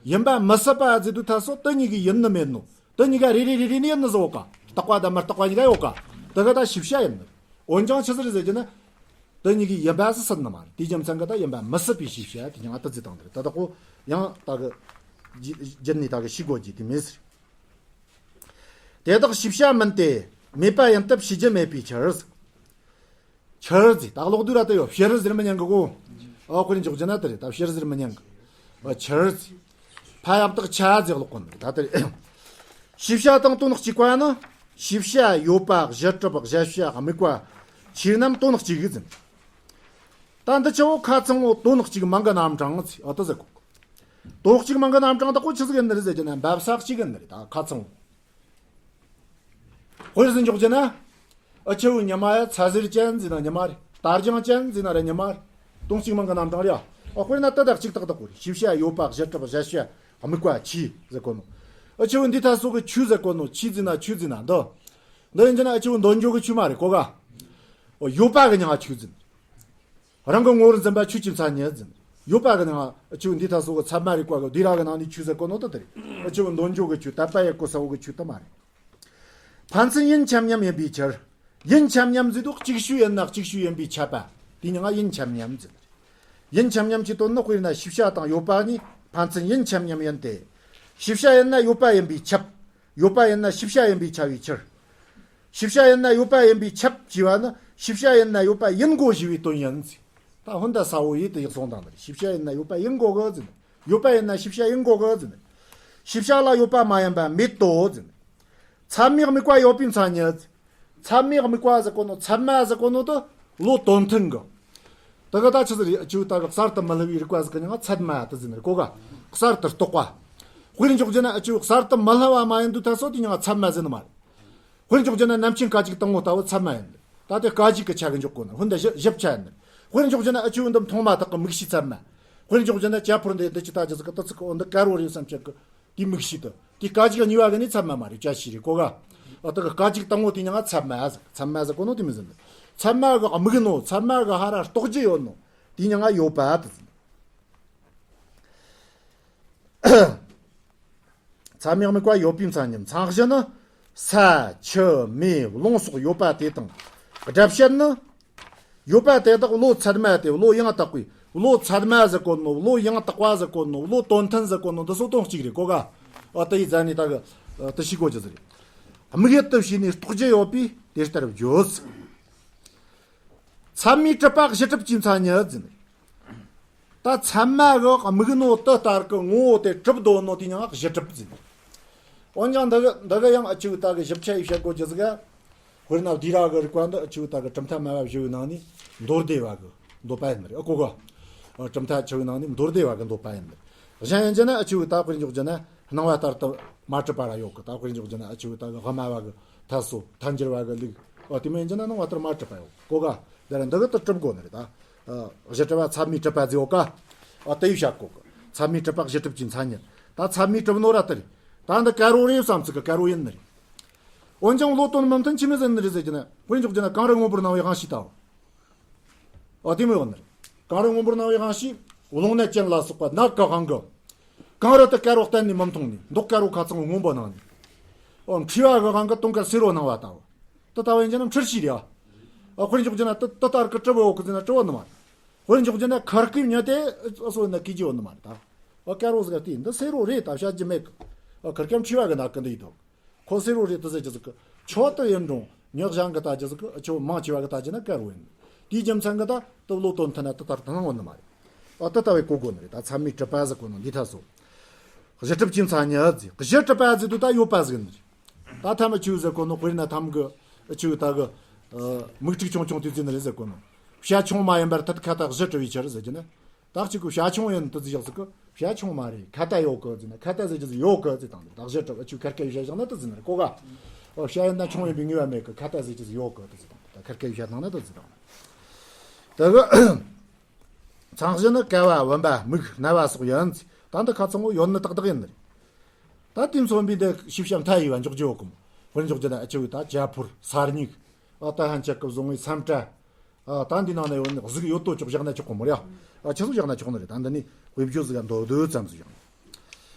ཡིན་པ་མི་སྲིད་པ་ཟེར་དུས་ཐ་སོ་དེ་གཉིས་ཀའི་ཡིན་ནི་མེད་ནོ། དེ་གཉིས་ཀ་རེ་རེ་རེ་རེ་ནི་ཡིན་ནི་ཟིག་ཡོད་ག་རྟག་པ་དང་མི་རྟག་པ་གཉིས་ཀ་ཡོད་ག་དེ་ག་ད་ཤེས་བྱ་ཡིན་ནི་རེད། འོན་ཀྱང་ཆི་ཟིག་རེད་ཟེར་རྒྱུ་ན། དེ་གཉིས་ཀའི་ཡིན་པ་ཟིག་སྲིད་ནི་མ་རེད། དེའི་རྒྱུ་མཚན་གི་ད་ཡིན་པ་མི་སྲིད་པའི་ཤེས་བྱ་དེ་ཀྱང་ཨ་ཏི་ཟིག་བཏང་དེ་རེད། ད་དག་གོ་ཡང་ད་གི་རྒྱུ་ནི་ད་གི་ཤེས་དགོས་རྒྱུ་དེ་མེད་ཟེར། དེ་དག་ཤེས་བྱ་མིན་ཏེ། མེད་པ་ཡིན་སྟབས་ཤེས་རྒྱུ་མེད་པའི་ཕྱིར། ཕྱིར་ཟེར། ད་ཀློག་དུས་ར་དེ་ཡོད། ཕྱིར་ཟེར་མི་ཉན་གི་གོ་ཨོ་དཔེར་འཇོག་རྒྱུ་ན་དེ་རེད། ད་ཕྱིར་ཟེར་མི་ཉན་གི། ཨོ་ཕྱིར་ཟེར། ཕ་ཡག་བཏགས་ཕྱ་ཟེར་ཀློག་གོ་ནི་ད་དེ་རེད། ཤེས་བྱ་དང་དོན་གཅིག་པ་ནི། ཤེས་བྱ་ཡོད་པ་གཞི་གྲུབ་གཞལ་བྱ་དམིགས་པ་ཆོས་རྣམས་དོན་གཅིག་ཟེར། ད་འདི་ཆོ་ཁ་ཚང་བོ་དོན་གཅིག་མིང་གི་རྣམ་གྲངས་ཟེར། ཨོ་དེ་ཟེར་གོ་དོན་གཅིག་མིང་གི་རྣམ་གྲངས་དག་གོ་ཆི་ཟིག་ཡིན་ནི་རེད་ཟེར་རྒྱུ་ན་འབབ་ས་གཅིག་ཡིན་ནི་རེད། ད་ཁ་ཚང་བོ། དཔེར་ཟིག་འཇོག་རྒྱུ་ན། ཨ་ཆུ་བོ་ཉི་མ་ཡ་ཚ་ཟེར་ཅན་ཟེར་ན་ཉི་མ་རེད། དར་རྒྱང་ཅན་ཟེར་ན་ར་ཉི་མ་རེད། དོན་གཅིག་མིང་གི་རྣམ་གྲངས་རེད་ཨ། ཨ་དཔེར་ན་དེ་དག་གཅིག་ཏག་ཏག་གོ་རེད། ཤེས་བྱ་ཡོད་པ་གཞི་གྲུབ་གཞལ་བྱ་དམིགས་པ་ཆོས་ཟེར་གོ་ནོ། ཨ་ཆུ་བོ་འདི་ཐ་སོ་གི་ཆོས་ཟེར་གོ་ནོ། ཆོས་ཟེར་ན་ཆོས་ཟེར་ན་འདི། འདི་ཡིན་རྒྱུ་ན་ཨ་ཆུ་བོ་འདོད་འཇོ་གི་ཆོས་མ་རེད་གོ་ག་ཨོ་ཡོད་པ་གི་མྱིང་ང་ཆོས་ཟེར། རང་གི་ངོ་བོར་འཛིན་པ་ཆོས་ཀྱི་མཚན་ཉིད་ཟེར། ཡོད་པ་གི་ནང་ཨ་ཆུ་འདི་ཐ་སོ་གི་ཚད་མ་རིག་པ་གི་སྡེ་ར་གི་ནང་ནས་ཆོས་ཟེར་གོ་ནོ་དེ་དེ་རེད། ཨ་ཆུ་འདོད་འཇོ་གི་ཆོས་དད་པ་ཡེད་གོ་ས་བོ་གི་ཆོས་དེ་མ་རེད། ཕན་ཚུན་ཡིན་ཁྱབ་མཉམ་ཡིན་པའི་ཕྱིར། ཡིན་ཁྱབ་མཉམ་ཟེར་དུས་གཅིག་ཤོས་ཡིན་ན་གཅིག་ཤོས་ཡིན་པས་ཁྱབ་པ། དེ་མྱིང་ང་ཡིན་ཁྱབ་མཉམ་ཟེར། ཡིན་ཁྱབ་མཉམ་གྱི་དོན་ནི་དཔེར་ན་ཤེས་བྱ་དང་ཡོད་པ་གཉིས་ཕན་ཚུན་ཡིན་ཁྱབ་མཉམ་ཡིན་ཏེ། ཤེས་བྱ་ཡིན་ན་ཡོད་པ་ཡིན་པས་ཁྱབ། ཡོད་པ་ཡིན་ན་ཤེས་བྱ་ཡིན་པས་ཁྱབ་པའི་ཕྱིར། ཤེས་བྱ་ཡིན་ན་ཡོད་པ་ཡིན་པས་ཁྱབ་ཅེས་པ་ནི་ཤེས་བྱ་ཡིན་ན་ཡོད་པ་ཡིན་དགོས་ཞེས་པའི་དོན་ཡིན་ཟེར། ད་ཧོན་ད་ས་བོ་ཡིས་དེ་ཡག་སོང་དང་ནི་ཤེས་བྱ་ཡིན་ན་ཡོད་པ་ཡིན་དགོས་གི་ཟེར། ཡོད་པ་ཡིན་ན་ཤེས་བྱ་ཡིན་དགོས་གི་ཟེར། ཤེས་བྱ་ལ་ཡོད་པ་མ་ཡིན་པ་མེད་དོ་ཟེར། ཚད་མས་དམིགས་པ་ཡོད་པའི་མཚན་ཉིད། ཚད་མས་དམིགས་པ་ཟེར་གོ་ནོ། ཚད་མ་ཟེར་གོ་ནོ་དེ་བློ་དོན་མཐུན་གི། དེ་ག་ད་ཆི་ཟིག་རེད། ཨ་ཆུ་ད་གི་གསར་དུ་མི་སླུ་བའི་རིག་པ་ཟིག་གི་མྱིང་ང་ཚད་མ་དེ་ཟེར་ནི་རེད་གོ་ག་གསར་དུ་རྟོགས་པ། དཔེར་འཇོག་རྒྱུ་ན་ཨ་ཆུ་གསར་དུ་མི་སླུ་བ་མ་ཡིན་དུས་ཐ་སོ་དེ་མྱིང་ང་ཚད་མ་ཟེར་ནི་མ་རེད། དཔེར་འཇོག་རྒྱུ་ན་ནམ་མཁའི་སྐད་ཅིག་དང་པོ་ལྟ་བུ་ཚད་མ་ཡིན། ད་དེ་སྐད་ཅིག་གི་ཆ་གི་འཇོག་གོ་ནི། ཧོན་ད་ཞིབ་ཆ་ཡིན། དཔེར་འཇོག་རྒྱུ་ན་ཨ་ཆུ་འདི་མཐོང་མ་ཐག་གི་མིག་ཤེས་ཚད་མ། དཔེར་འཇོག་རྒྱུ་ན་ཅ་ཕོར་འདི་འདི་ཅི་ད་ཅི་ཟིག་གི་ད་ཚིག་གི་འོ་འདི་དཀར་བོ་རེད་བསམ་ཆག་གི། དེ་མིག་ཤེས་དེ། དེ་སྐད་ཅིག་གཉིས་པ་གི་ནི་ཚད་མ་མ་རེད། ཅ་ཤེས་རེད་གོ་ག་ཨ་ད་གི་སྐད་ཅིག་དང་པོ་དེ་མྱིང་ང་ཚད་མ་ཟེར། ཚད་མ་ཟེར་གོ་ནོ་དེ་མི་ཟེར་ནི། ཚད་མ་གི་དམིགས་ནོ། ཚད་མ་གི་ཧ་ར་རྟོགས་རྒྱུ་ཡོད་ནོ། དེ་མྱིང་ང་ཡོད་པ་དེ་ཟེར། ཚད་མས་དམིགས་པ་ཡོད་པའི་མཚན་ཉིད། མཚན་གཞི་ནི། ས་ཆུ་མེ་རླུང་སོགས་ཡོད་པ་དེ་དང་སྒྲ་བཤད་ནི། ཡོད་པ་དེ་དག་བློ་ཚད་མ་སྟེ་བློ་ཡང་དག་པའི་བློ་ཚད་མ་ཟེར་གོ་ནོ། བློ་ཡང་དག་པ་ཟེར་གོ་ནོ། བློ་དོན་མཐུན་ཟེར་གོ་ནོ། འདི་ཚོ་དོན་གཅིག་རེད་གོ་ག། ཨ་དེ་ཡི་རྫ་ནས་ད་གི་དེ་ཤེས་དགོས་ཀྱི་ཟེར། དམིགས་ཡུལ་དུ་བྱས་ནས་རྟོགས་རྒྱུ་ཡོད་པས་དེ་ལྟར་བརྗོད། ཚད་མས་གྲུབ་པ་གཞི་གྲུབ་ཀྱི་མཚན་ཉིད་ཟེར། ད་ཚད་མ་གི་དམིགས་ནོ་དེ་ལྟར་གི་ངོ་བོ་དེ་གྲུབ་འདོད་ནོ་དེ་ཉིད་གཞི་གྲུབ་ཟེར། འོན་ཀྱང་འདི་གི་འདི་གི་ཡང་ཨ་ཆུ་ད་གི་ཞིབ་ཆ་ཡིས་བཤད་དགོས་ཀྱི་ཟིག། དཔེར་ན་བསྡུས་ར་གི་རིགས་པ་འདི་ཨ་ཆུ་ད་གི་གྲུབ་མཐའ་སྨྲ་བ་བཞི་བོའི་ནང་ནས་མདོ་སྡེ་བ་གི་འདོད་པ་ཡིན་ནི་རེད། ཨ་གོ་གོ། གྲུབ་མཐའ་ཆུ་བོའི་ནང་ནས་མདོ་སྡེ་བ་གི་འདོད་པ་ཡིན་ནི་རེད། གཞན་ཡིན་རྒྱུ་ན་ཨ་ཆུ་ད་དཔེར་འཇོག་རྒྱུ་ན་སྣང་བ་ལྟར་དུ་མ་གྲུབ་པ་ར་ཡོད་གི། ད་དཔེར་འཇོག་རྒྱུ་ན་ཨ་ཆུ་ད་གི་དབུ་མ་བ་གི་ཐལ་སོ་ཐལ་འགྱུར་བ་གི་ལུགས། ཨ་དེ་མོ་ཡིན་རྒྱུ་ན་སྣང་བ་ལྟར་མ་གྲུབ་པ་ཡོད་གོ་ག། དེ་ར་འདི་གི་དེ་གྲུབ་དགོས་ནི་རེད་ད། ཨ་གཞི་གྲུབ་པ་ཚད་མས་གྲུབ་པ་ཟེར་ཡོད་ཀ། ཨ་དེ་ཡིས་བཤད་གོ་གི། ཚད་མས་གྲུབ་པ་གཞི་གྲུབ་ཀྱི་མཚན་ཉིད། ད་ཚད་མས་གྲུབ་ནོ་ར་དེ་རེད། ད་འདི་དཀར་བོ་རེད་བསམ་ཚིག་གི་དཀར་བོ་ཡིན་ནི་རེད། འོན་ཀྱང་བློ་དོན་མི་མཐུན་ཆི་མོ་ཟེར་ནི་རེད་ཟེར་རྒྱུ་ན། དཔེར་འཇོག་རྒྱུ་ན་གངས་རི་སྔོན་པོར་སྣང་བའི་དབང་ཤེས་ལྟ་བུ། ཨ་དེ་མོ་ཡོད་ནི་རེད། གངས་རི་སྔོན་པོར་སྣང་བའི་དབང་ཤེས་རླུང་ནད་ཅན་ལ་སོགས་པ་ནད་ཀྱི་དབང་གིས། གངས་རི་དེ་དཀར་བོ་གཏན་ནས་མི་མཐོང་ནས། མདོག་དཀར་བོ་ཁ་ཚང་བོ་སྔོན་པོ་སྣང་ནས། ཨོ་མཁྲིས་པ་གི་དབང་གིས་དུང་དཀར་སེར་བོ་སྣང་བ་ལྟ་བུ། དེ་ལྟ་བུ་ཡིན་རྒྱུ་ན་འཁྲུལ་ཤེས་རེད་ཨ། ཨ་དཔེར་འཇོག་རྒྱུ་ན་དེ་དེ་ལྟར་གི་གྲུབ་ཡོད་གི་ཟེར་ན་གྲུབ་ཡོད་ནི་མ་རེད། དཔེར་འཇོག་རྒྱུ་ན་ཁར་སྐེམ་ཉོས་ཏེ་ཨ་སོ་ན་སྐྱེ་རྒྱུ་ཡོད་ནི་མ་རེད་ད། ཨ་དཀར་བོ་ཟིག་དེ་འདི་སེར་བོ་རེད་ད་བཤད་རྒྱུ་མེད་གི། ཨ་ཁར་སྐེམ་མཁྲིས་པ་གི་ནད་གི་འདི་ཡིན་དོ། ཁོ་སེར་བོ་རེད་དེ་ཟེར་རྒྱུ་ཟིག་གི། ཆོག་ཏུ་ཡིན་རུང་ཉག་གཞན་གི་ལྟ་རྒྱུ་ཟིག་གི། ཨ་ཆོ་མང་ཆེ་བ་གི་ལྟ་རྒྱུ་ན་དཀར་བོ་ཡིན། དེའི་རྒྱུ་མཚན་གི་ད་དེ་བློ་དོན་མཐུན་ན་དེ་ལྟར་དུ་སྣང་ངོ་ནི་མ་རེད། ཨ་དེ་ལྟ་བུའི་གོ་དགོས་ནི་རེད། ད་ཚད་མས་གྲུབ་པ་ཟེར་གོ་ནོ་འདི་ཐ་སོ། གཞི་གྲུབ་ཀྱི་མཚན་ཉིད་ཟེར། གཞི་གྲུབ་པ་ཟེར་དུས་ད་ཡོད་པ་ཟིག་ནི་རེད། ད་ཐ་མ་ཆུ་ཟེར་གོ་ནོ། དཔེར་ན་ཐམ་གི་ཆུ་ད་གི་མིག་ཁྲིག་ཆུང་ཆུང་དེ་ཟེར་ནི་རེད་ཟེར་གོ་ནོ། བྱ་ཆུང་མ་ཡིན་པར་ཐད་ཁ་ད་གཞི་གྲུབ་པའི་ཕྱིར་ཟེར་རྒྱུ་ན། ད་གཅིག་གི་བྱ་ཆུང་ཡིན་དུ་ཟེར་ཡག་ཟིག་གི། བྱ་ཆུང་མ་རེད། ཁ་ཏ་ཡོད་གི་ཟེར་ན། ཁ་ཏ་ཟེར་རྒྱུ་ཟིག་ཡོད་གི་ཟེར་དང་། ད་གཞི་གྲུབ་ཨ་ཆུ་ཁར་སྐད་བྱ་བཞག་ན་དུ་ཟེར་ནི་རེད་གོ་ག། ཨོ་བྱ་ཡིན་ན་ཆུང་ཡིན་པའི་ངེས་པ་མེད་གི། ཁ་ཏ་ཟེར་རྒྱུ་ཟིག་ཡོད་གི་དུ་ཟེར་དང་། ད་ཁར་སྐད་བྱ་བཞག་ན་དུ་ཟེར་དང་། ད་གི་མཚང་གཞི་ནི་ཀ་བ་བུམ་པ་མིག་རྣ་བ་སོགས་ཡིན། ད་འདི་ཁ་ཚང་བོ་ཡོད་ནི་ཏག་ཏག་ཡིན་ནི་རེད། ད་དེ་མཚོན་པའི་འདི་ཤེས་བྱ་མཐའ་ཡས་པ་འཇོག་རྒྱུ་ཡོད་གི་མོ། དཔེར་འཇོག་རྒྱུ་ན་ཨ་ཆུ་ད་བྱ་ཕོར་ས་སྨྱུག་ཨ་ད་ཧན་ཆད་གི་བཟུང་བའི་སེམས་ཁྲ། ཨ་ད་འདི་ནང་ན་ཡོད་ནི་གཟུགས་ཡོད་དོ་ཅོག་བཞག་ན་ཆོག་གི་མོ་རེད། ཨ་ཆི་ཟིག་བཞག་ན་ཆོག་ནི་རེད། ད་འདི་ནི་དཔེ་བརྗོད་ཟིག་ག་མདོ་བསྡུས་ཙམ་ཟིག་བཞག་ན།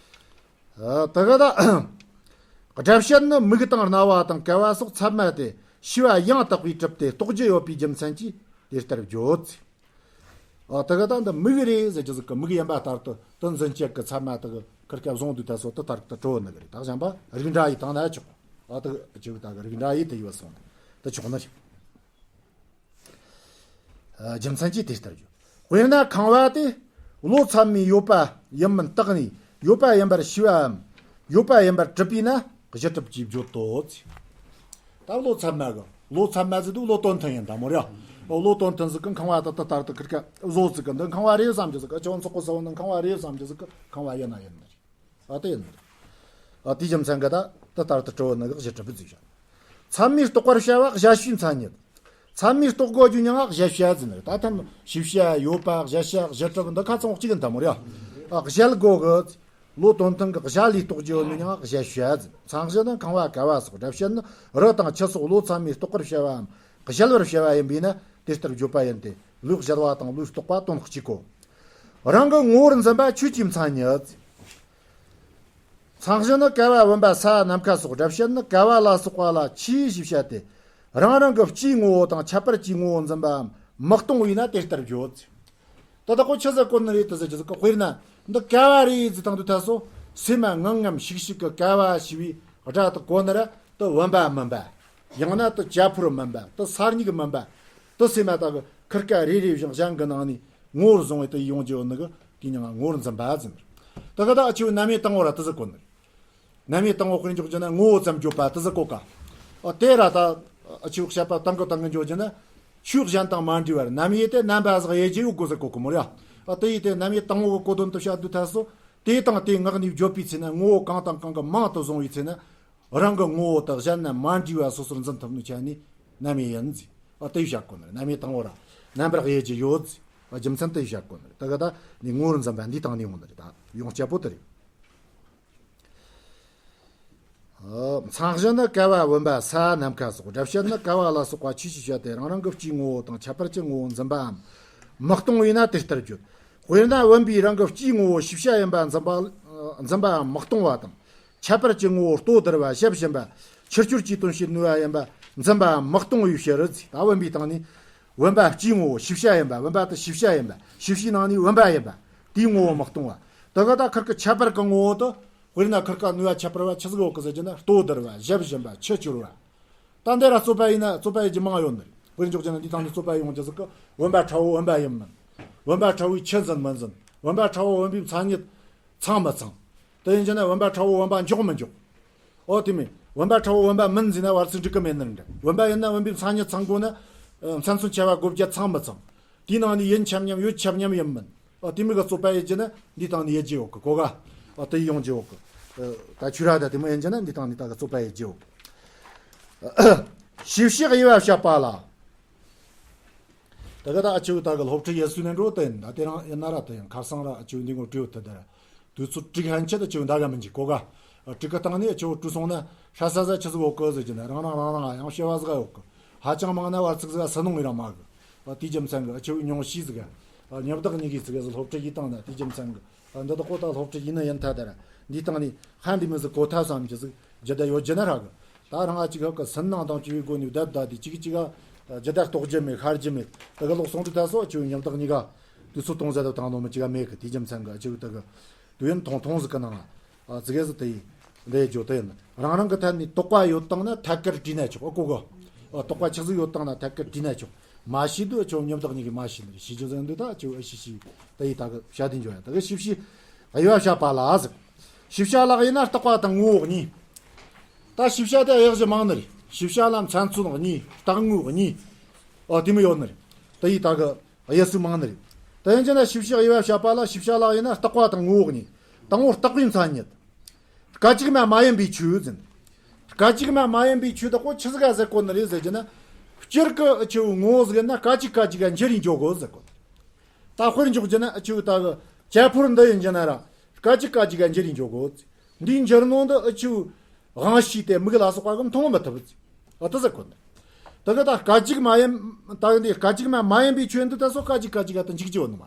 ཨ་ད་ག་ད་སྒྲ་བཤད་ནི་མིག་དང་རྣ་བ་དང་ཀ་བ་སོགས་ཚད་མ་སྟེ་ཤེས་པ་ཡང་དག་པས་གྲུབ་སྟེ་རྟོགས་རྒྱུ་ཡོད་པའི་རྒྱུ་མཚན་གྱིས་དེ་ལྟར་བརྗོད། ཨ་ད་ག་ད་འདི་མིག་རེད་ཟེར་རྒྱུ་ཟིག་གི། མིག་ཡིན་པ་ལྟར་དུ་དོན་འཛིན་བྱེད་ཀྱི་ཚད་མ་དག་གི་ཁིར་ཀ་བཟུང་དུས་ད་སོ་དུ་ལྟར་དུ་གྲོལ་ནི་གི་རེད། ད་གཞན་པ་རིགས་འདྲ་ཡི་དང་ན་ཆོག་ཨ་ད་གི་ཅིག་ད་གི་རིགས་འདྲ་ཡི་དེ་ཡོད་སོང་དུ་ཆོག་ནི་རེད། རྒྱུ་མཚན་གྱིས་དེ་ལྟར་བརྗོད། དཔེར་ན་ཁང་བ་དེ་བློ་ཚད་མས་ཡོད་པ་ཡིན་མིན་བརྟགས་ནས་ཡོད་པ་ཡིན་པར་ཤེས་པའམ། ཡོད་པ་ཡིན་པར་གྲུབ་པས་ན་གཞི་གྲུབ་ཀྱིས་བརྗོད་དོ། ད་བློ་ཚད་མ་གི་བློ་ཚད་མ་ཟེར་དུས་བློ་དོན་མཐུན་ཡིན་ད་མོ་རེད། བློ་དོན་མཐུན་ཟིག་གི་ཁང་བ་ད་ད་ལྟར་དུ་ཁིར་ཀ་བཟོ་ཟིག་གི་འདི་ཁང་བ་རེད་བསམ་རྒྱུ་ཟིག་གི། ཨ་ཅོ་ཚོགས་པ་ས་བོ་འདི་ཁང་བ་རེད་བསམ་རྒྱུ་ཟིག་གི་ཁང་བ་ཡིན་ན་ཡིན་ནི་རེད། ཨ་དེ་ཡིན་ནི་རེད། ཨ་དེའི་རྒྱུ་མཚན་གི་ད་དེ་ལྟར་དུ་གྲུབ་ནི་གི་གཞི་གྲུབ་པའི་རྫས་བཤད། ཚད་མས་རྟོགས་པར་བྱ་བ་གཞལ་བྱའི་མཚན་ཉིད། ཚད་མས་རྟོགས་དགོས་རྒྱུ་ཉིད་གཞལ་བྱ་ཟེར་ནི་རེད། ད་ཐམ་ཤེས་བྱ་ཡོད་པ་གཞལ་བྱ་གཞི་གྲུབ་འདི་ཁ་ཚང་གཅིག་ཡིན་ད་མོ་རེད། ཨ་གཞལ་དགོས་གི། བློ་དོན་མཐུན་གི་གཞལ་ལས་རྟོགས་རྒྱུ་ཡོད་ནི་ཉིད་གཞལ་བྱ་ཟེར། མཚང་གཞི་ནི་ཁང་བ་ཀ་བ་སོགས། སྒྲ་བཤད་ནི་རི་དང་ཆུ་སོགས་བློ་ཚད་མས་རྟོགས་པར་བྱ་བའམ་གཞལ་བར་བྱ་བ་ཡིན་པས་ན་དེ་ལྟར་བརྗོད་པ་ཡིན་ཏེ། ལུགས་གཞལ་བ་དང་ལུགས་རྟོགས་པ་དོན་གཅིག་གོ། རང་གི་ངོ་བོར་འཛིན་པ་ཆོས་ཀྱི་མཚན་ཉིད། མཚང་གཞི་ནི་ཀ་བ་བུམ་པ་ས་ནམ་མཁའ་སོགས། སྒྲ་བཤད་ནི་ཀ་བ་ལ་སོགས་པ་ལ་ཆོས་ཞེས་བཤད་དེ། རང་རང་གི་སྤྱིའི་ངོ་བོ་དང་ཁྱད་པར་གྱི་ངོ་བོ་འཛིན་པའམ་མི་སྟོང་བས་ན་དེ་ལྟར་བརྗོད། ད་ལྟ་ཁོ་ཆི་ཟིག་གོ་ནི་རེད་དུ་ཟེར་རྒྱུ་ཟིག་གི། དཔེར་ན་འདི་ཀ་བ་རེད་ཟེར་དང་དུས་ད་སོ་སེམས་མ་ངང་ངམ་ཤིག་ཤིག་གི་ཀ་བ་ཞེས་པའི་སྒྲ་དེ་གོ་ནི་ར་དུ་བུམ་པ་མིན་པ། ཡང་ན་དུ་བྱ་ཕོར་མིན་པ། དུ་ས་སྨྱུག་མིན་པ། དུ་སེམས་མ་ད་གི་ཁིར་ཀ་རེ་རེ་བཞིན་གཞན་གི་ནང་ནས་ངོ་བོར་བཟུང་བའི་དུ་ཡོང་རྒྱུ་ཡོད་ནི་གི་དེ་ཉིད་ངོ་བོར་འཛིན་པ་ཟེར། དུ་གི་ད་ཨ་ཆུ་རྣམ་དབྱེ་དང་པོ་ར་དུ་ཟིག་གོ་ནི་རེད། རྣམ་དབྱེ་དང་པོ་དཔེར་འཇོག་རྒྱུ་ན་ངོ་བོ་ཙམ་བརྗོད་པ་དེ་ཟིག་གོ་ག། ཨ་དེ་ར་ད་ཨ་ཆུ་བཤད་པ་དང་གི་དང་གི་འཇོག་རྒྱུ་ན་ཆོས་གཞན་དང་མ་འདྲེས་པར་རྣམ་དབྱེ་དེ་རྣམ་པ་ཟིག་དབྱེ་རྒྱུ་ཡོད་དགོས་ཟེར་གོ་གི་མོ་ར། ཨ་དེ་ཡིས་དེ་རྣམ་དབྱེ་དང་པོ་གི་གོ་དོན་དུ་བཤད་དུས་ཐ་སོ་དེ་དང་དེ་ངག་ནས་བརྗོད་པའི་ཚེ་ན་ངོ་བོ་གང་དང་གང་གི་མིང་དུ་བཟུང་བའི་ཚེ་ན་རང་གི་ངོ་བོ་དང་གཞན་ན་མ་འདྲེས་པ་སོ་སོར་འཛིན་ཐུབ་ནོ་ཆ་ནས་རྣམ་དབྱེ་ཡིན་ཟེར། ཨ་དེ་བཤད་གོ་ནི་རེད། རྣམ་དབྱེ་དང་པོ་ར་རྣམ་པར་དབྱེ་རྒྱུ་ཡོད་ཟེར། ཨ་རྒྱུ་མཚན་དེ་བཤད་གོ་ནི་རེད། དེ་ག་ད་ནི་ངོ་བོར་འཛིན་པ་འདི་དང་ནི་ཡོང་ནི་རེད། ད་ཡོངས་ཁྱབ་པོ་དེ་རེད། མཚང་གཞི་ནི་ཀ་བ་བུམ་པ་ས་ནམ་མཁའ་སོགས། སྒྲ་བཤད་ནི་ཀ་བ་ལ་སོགས་པ་ཆོས་ཞེས་བཤད་དེ། རང་རང་གི་སྤྱིའི་ངོ་བོ་དང་ཁྱད་པར་གྱི་ངོ་བོ་འཛིན་པའམ་མི་སྟོང་བས་ན་དེ་ལྟར་བརྗོད། དཔེར་ན་བུམ་པས་རང་གི་སྤྱིའི་ངོ་བོ་ཤེས་བྱ་ཡིན་པ་འཛིན་པ་འཛིན་པའམ་མི་སྟོང་བ་དང་། ཁྱད་པར་གྱི་ངོ་བོ་ལྟོ་ལྡིར་བ་ཞབས་ཕྱིན་པ་ ཕྱིར་བཅོས་ཀྱི་དོན་བྱེད་ནུས་པ་ཡིན་པ་འཛིན་པའམ་མི་གཏོང་བའི་ཕྱིར་ཟེར། ད་བུམ་པའི་སྟེང་ནས་བུམ་པ་སྤྱིའི་ངོ་བོ་ཤེས་བྱ་ཡིན་པ། བུམ་པ་དེ་ཤེས་བྱ་ཡིན་པ། ཤེས་བྱའི་ནང་ནས་བུམ་པ་ཡིན་པ། དེའི་ངོ་བོ་མི་གཏོང་བ། དེ་ག་ད་ཁིར་གི་ཁྱད་པར་གི་ངོ་བོ་དེ། དཔེར་ན་ཁིར་ཀ་ནུས་པ་ཁྱད་པར་བ་ཆི་ཟིག་ཡོད་གི་ཟེར་གྱི་ན། ལྟོ་ལྡིར་བ། ཞབས་ཞིམ་པ། ཆུ་སྐྱོར་བ། ད་འདི་ར་རྩོད་པ་ཡིན་ན་རྩོད་པ་ཡེད་རྒྱུ་མང་ཡོད་ནི་རེད། དཔེར་འཇོག་བྱས་ན་འདི་དང་འདི་རྩོད་པ་ཡོང་རྒྱུ་ཟིག་གི། བུམ་པ་ཁྲ་བོ་བུམ་པ་ཡིན་མིན། བུམ་པ་ཁྲ་བོའི་ཆུ་འཛིན་མི་འཛིན། བུམ་པ་ཁྲ་བོ་བུམ་པའི་མཚན་ཉིད་ཚང་མི་ཚང་། དེ་ཡིན་རྒྱུ་ན་བུམ་པ་ཁྲ་བོ་བུམ་པ་འཇོག་མི་འཇོག། ཨོ་དེ་མིན། བུམ་པ་ཁྲ་བོ་བུམ་པ་མིན་ཟེར་ན་བར་ཚིག་འགྲིག་གི་མེད་ནི་འདྲ། བུམ་པ་ཡིན་ན་བུམ་པའི་མཚན་ཉིད་ཚང་དགོས་ན། ཨ། མཚན་མཚོན་ཆ་བ་བགོ་བརྒྱ་ཚང་མི་ཚང་། དེའི་ནང་ནས་ཡིན་ཁྱབ་མཉམ་ཡོད་ཁྱབ་མཉམ་ཡིན་མིན། ཨོ་དེ་མོ་གི་རྩོད་པ་ཡེད་རྒྱུ་ན་འདི་སྟེང་ནས་ཡེད་རྒྱུ་ཡོད་གི། གོ་ག། ཨོ་དེ་ཡོང་རྒྱུ་ཡོད་གི། ཨ། ད་ཆོས་ར་ད་དེ་མོ་ཡིན་རྒྱུ་ན་འདི་སྟེང་ནས་ད་གི་རྩོད་པ་ཡེད་རྒྱུ་ཡོད་གི། ཤེས་བྱའི་དབྱེ་བ་བཤད་པ་ལ། ད་ག་ད་ཨ་ཆུ་ད་གི་སློབ་ཁྲིད་ཡེད་སྲོལ་ནས་འགྲོ་དེ་ཡིན། ད་དེ་རིང་ཡིན་ན་ར་དེ་ཡིན། ཁ་སང་ར་ཨ་ཆུ་འདི་ངོ་སྤྲོད་དེ་དེ་ར། དུས་ཚོད་དྲུག་ཧན་ཆད་ཨ་ཆུ་འདའ་ག་མི་འཇུག་གོ་ག། ཨ། དྲུག་གི་སྟེང་ནས་ཨ་ཆུ་བྲོས་སོང་ན་ཧྲ་ས་ས་ཆི་ཟིག་ཡོད་གི་ཟེར་གྱི་ན། རང་རང་རང་རང་ཡང་བཤད་པ་ཟིག་ཡོད་གི། ཧ་ཅང་མང་ན་བར་ཚིག་ཟིག་སུན་སྣང་ངེ་རང་མ་གི། ཨ། དེའི་རྒྱུ་མཚན་གི་ཨ་ཆུ་ཉུང་ཤས་ཟིག། ཨ། ཉི་ཟླ་གཉིས་ཀྱི་ཟིག་སློབ་ཁྲིད་ཡེད་བཏང་ན་དེའི་རྒྱུ་མཚན་གི། ཨ། འདི་དག་གོ་ད་སློབ་ཁྲིད་ཡིན་ན་ཡིན་ཐ་དེ་ར། འདིའི་སྟེང་ནས་ཧ་འདི་མོ་ཟིག་གོ་ཐལ་བསམ་གྱི་ཟིག་རྒྱུ་ད་ཡོད་རྒྱུ་ན་ར་གི། ད་རང་ཨ་ཅིག་གི་སུན་སྣང་དང་བཅས་པའི་སྒོ་ནས་བསྡད་བསྡད་དེ་གཅིག་གཅིག་ག་རྒྱུ་ད་རྟོགས་རྒྱུ་མེད། ཤར་རྒྱུ་མེད། དེ་གི་ལོག་སོང་དུས་ད་སོ་ཨ་ཆུ་ཉི་ཟླ་གཉིས་ཀ་དུས་ཚོད་གཏོང་ཟད་དུ་བཏང་ནོ་མི་གཅིག་ག་མེད་གི། དེའི་རྒྱུ་མཚན་གི་ཨ་ཆུ་དེ་གི་དུས་ཡུན་ཐུང་ཐུང་ཟིག་གི་ནང་ཨ་ཟིག་གེ་ཟིག་དེ་ཡིན། འདི་བརྗོད་དེ་ཡིན། རང་རང་གི་ཐད་ནས་དོགས་པ་ཡོད་བཏང་ན་ཐད་ཀར་དྲིས་ན་ཆོག། ཨ། གོ་གི། ཨ། དོགས་པ་ཆི་ཟིག་ཡོད་བཏང་ན་ཐད་ཀར་དྲིས་ན་ཆོག། མ་ཤེས་དུས་ཨ་ཆུ་ཉི་ཟླ་གཉིས་ཀྱིས་མ་ཤེས་ནི་རེད། ཤེས་རྒྱུ་ཟིག་འདུག། ད་ཨ་ཆུ་ཨ་ཤེས་ཤེས་དེ་ཡིས་ད་གི་བཤད་དེ་འཇོག་ཡ། ད་གི་ཤེས་བྱའི་དབྱེ་བ་བཤད་པ་ལ་ཟེར། ཤེས་བྱ་ལ་དབྱེ་ན་རྟག་པ་དང་ངོ་བོ་གཉིས། ད་ཤེས་བྱ་དེ་དབྱེ་གཞི་མང་ནི་རེད། ཤེས་བྱ་ལ་མཚན་མཚོན་གཉིས། རྟག་དངོས་གཉིས། ཨོ་དེ་མོ་ཡོད་ནི་རེད། དེ་ཡིས་ད་གི་དབྱེ་སྲོལ་མང་ནི་རེད། དེ་ཡིན་རྒྱུ་ན་ཤེས་བྱའི་དབྱེ་བ་བཤད་པ་ལ་ཤེས་བྱ་ལ་དབྱེ་ན་རྟག་པ་དང་ངོ་བོ་གཉིས། དང་པོ་རྟག་པའི་མཚན་ཉིད། སྐད་ཅིག་མ་མ་ཡིན་པའི་ཆོས་ཟེར། སྐད་ཅིག་མ་མ་ཡིན་པའི་ཆོས་དག་པོ་ཆི་ཟིག་ག་ཟེར་གོ་ནི་རེད་ཟེར་རྒྱུ་ན། སྤྱིར་གི་ཨ་ཆུ་ངོ་བོ་ཟིག་ཡིན་ན་སྐད་ཅིག་སྐད་ཅིག་ག་འགྱུར་རེ་འགྱོ་གོ་ཟེར་གོ། ད་དཔེར་འཇོག་རྒྱུ་ན་ཨ་ཆུ་ད་གི་བྱ་ཕོར་འདི་ཡིན་རྒྱུ་ན་ར། སྐད་ཅིག་སྐད་ཅིག་ག་འགྱུར་རེ་འགྱོ་གོ། འདིའི་འགྱུར་ནོ་འདི་ཨ་ཆུ་དབང་ཤེས་ཏེ་མིག་ལ་སོགས་པ་གིས་མཐོང་མི་ཐུབ། ཨ་དེ་ཟེར་གོ་ནི། ད་གི་ད་སྐད་ཅིག་མ་ཡིན། ད་གི་འདི་སྐད་ཅིག་མ་མ་ཡིན་པའི་ཆོས་འདི་ད་སོ་སྐད་ཅིག་སྐད་ཅིག་ག་ད་འཇིག་རྒྱུ་ཡོད་ནི་མ་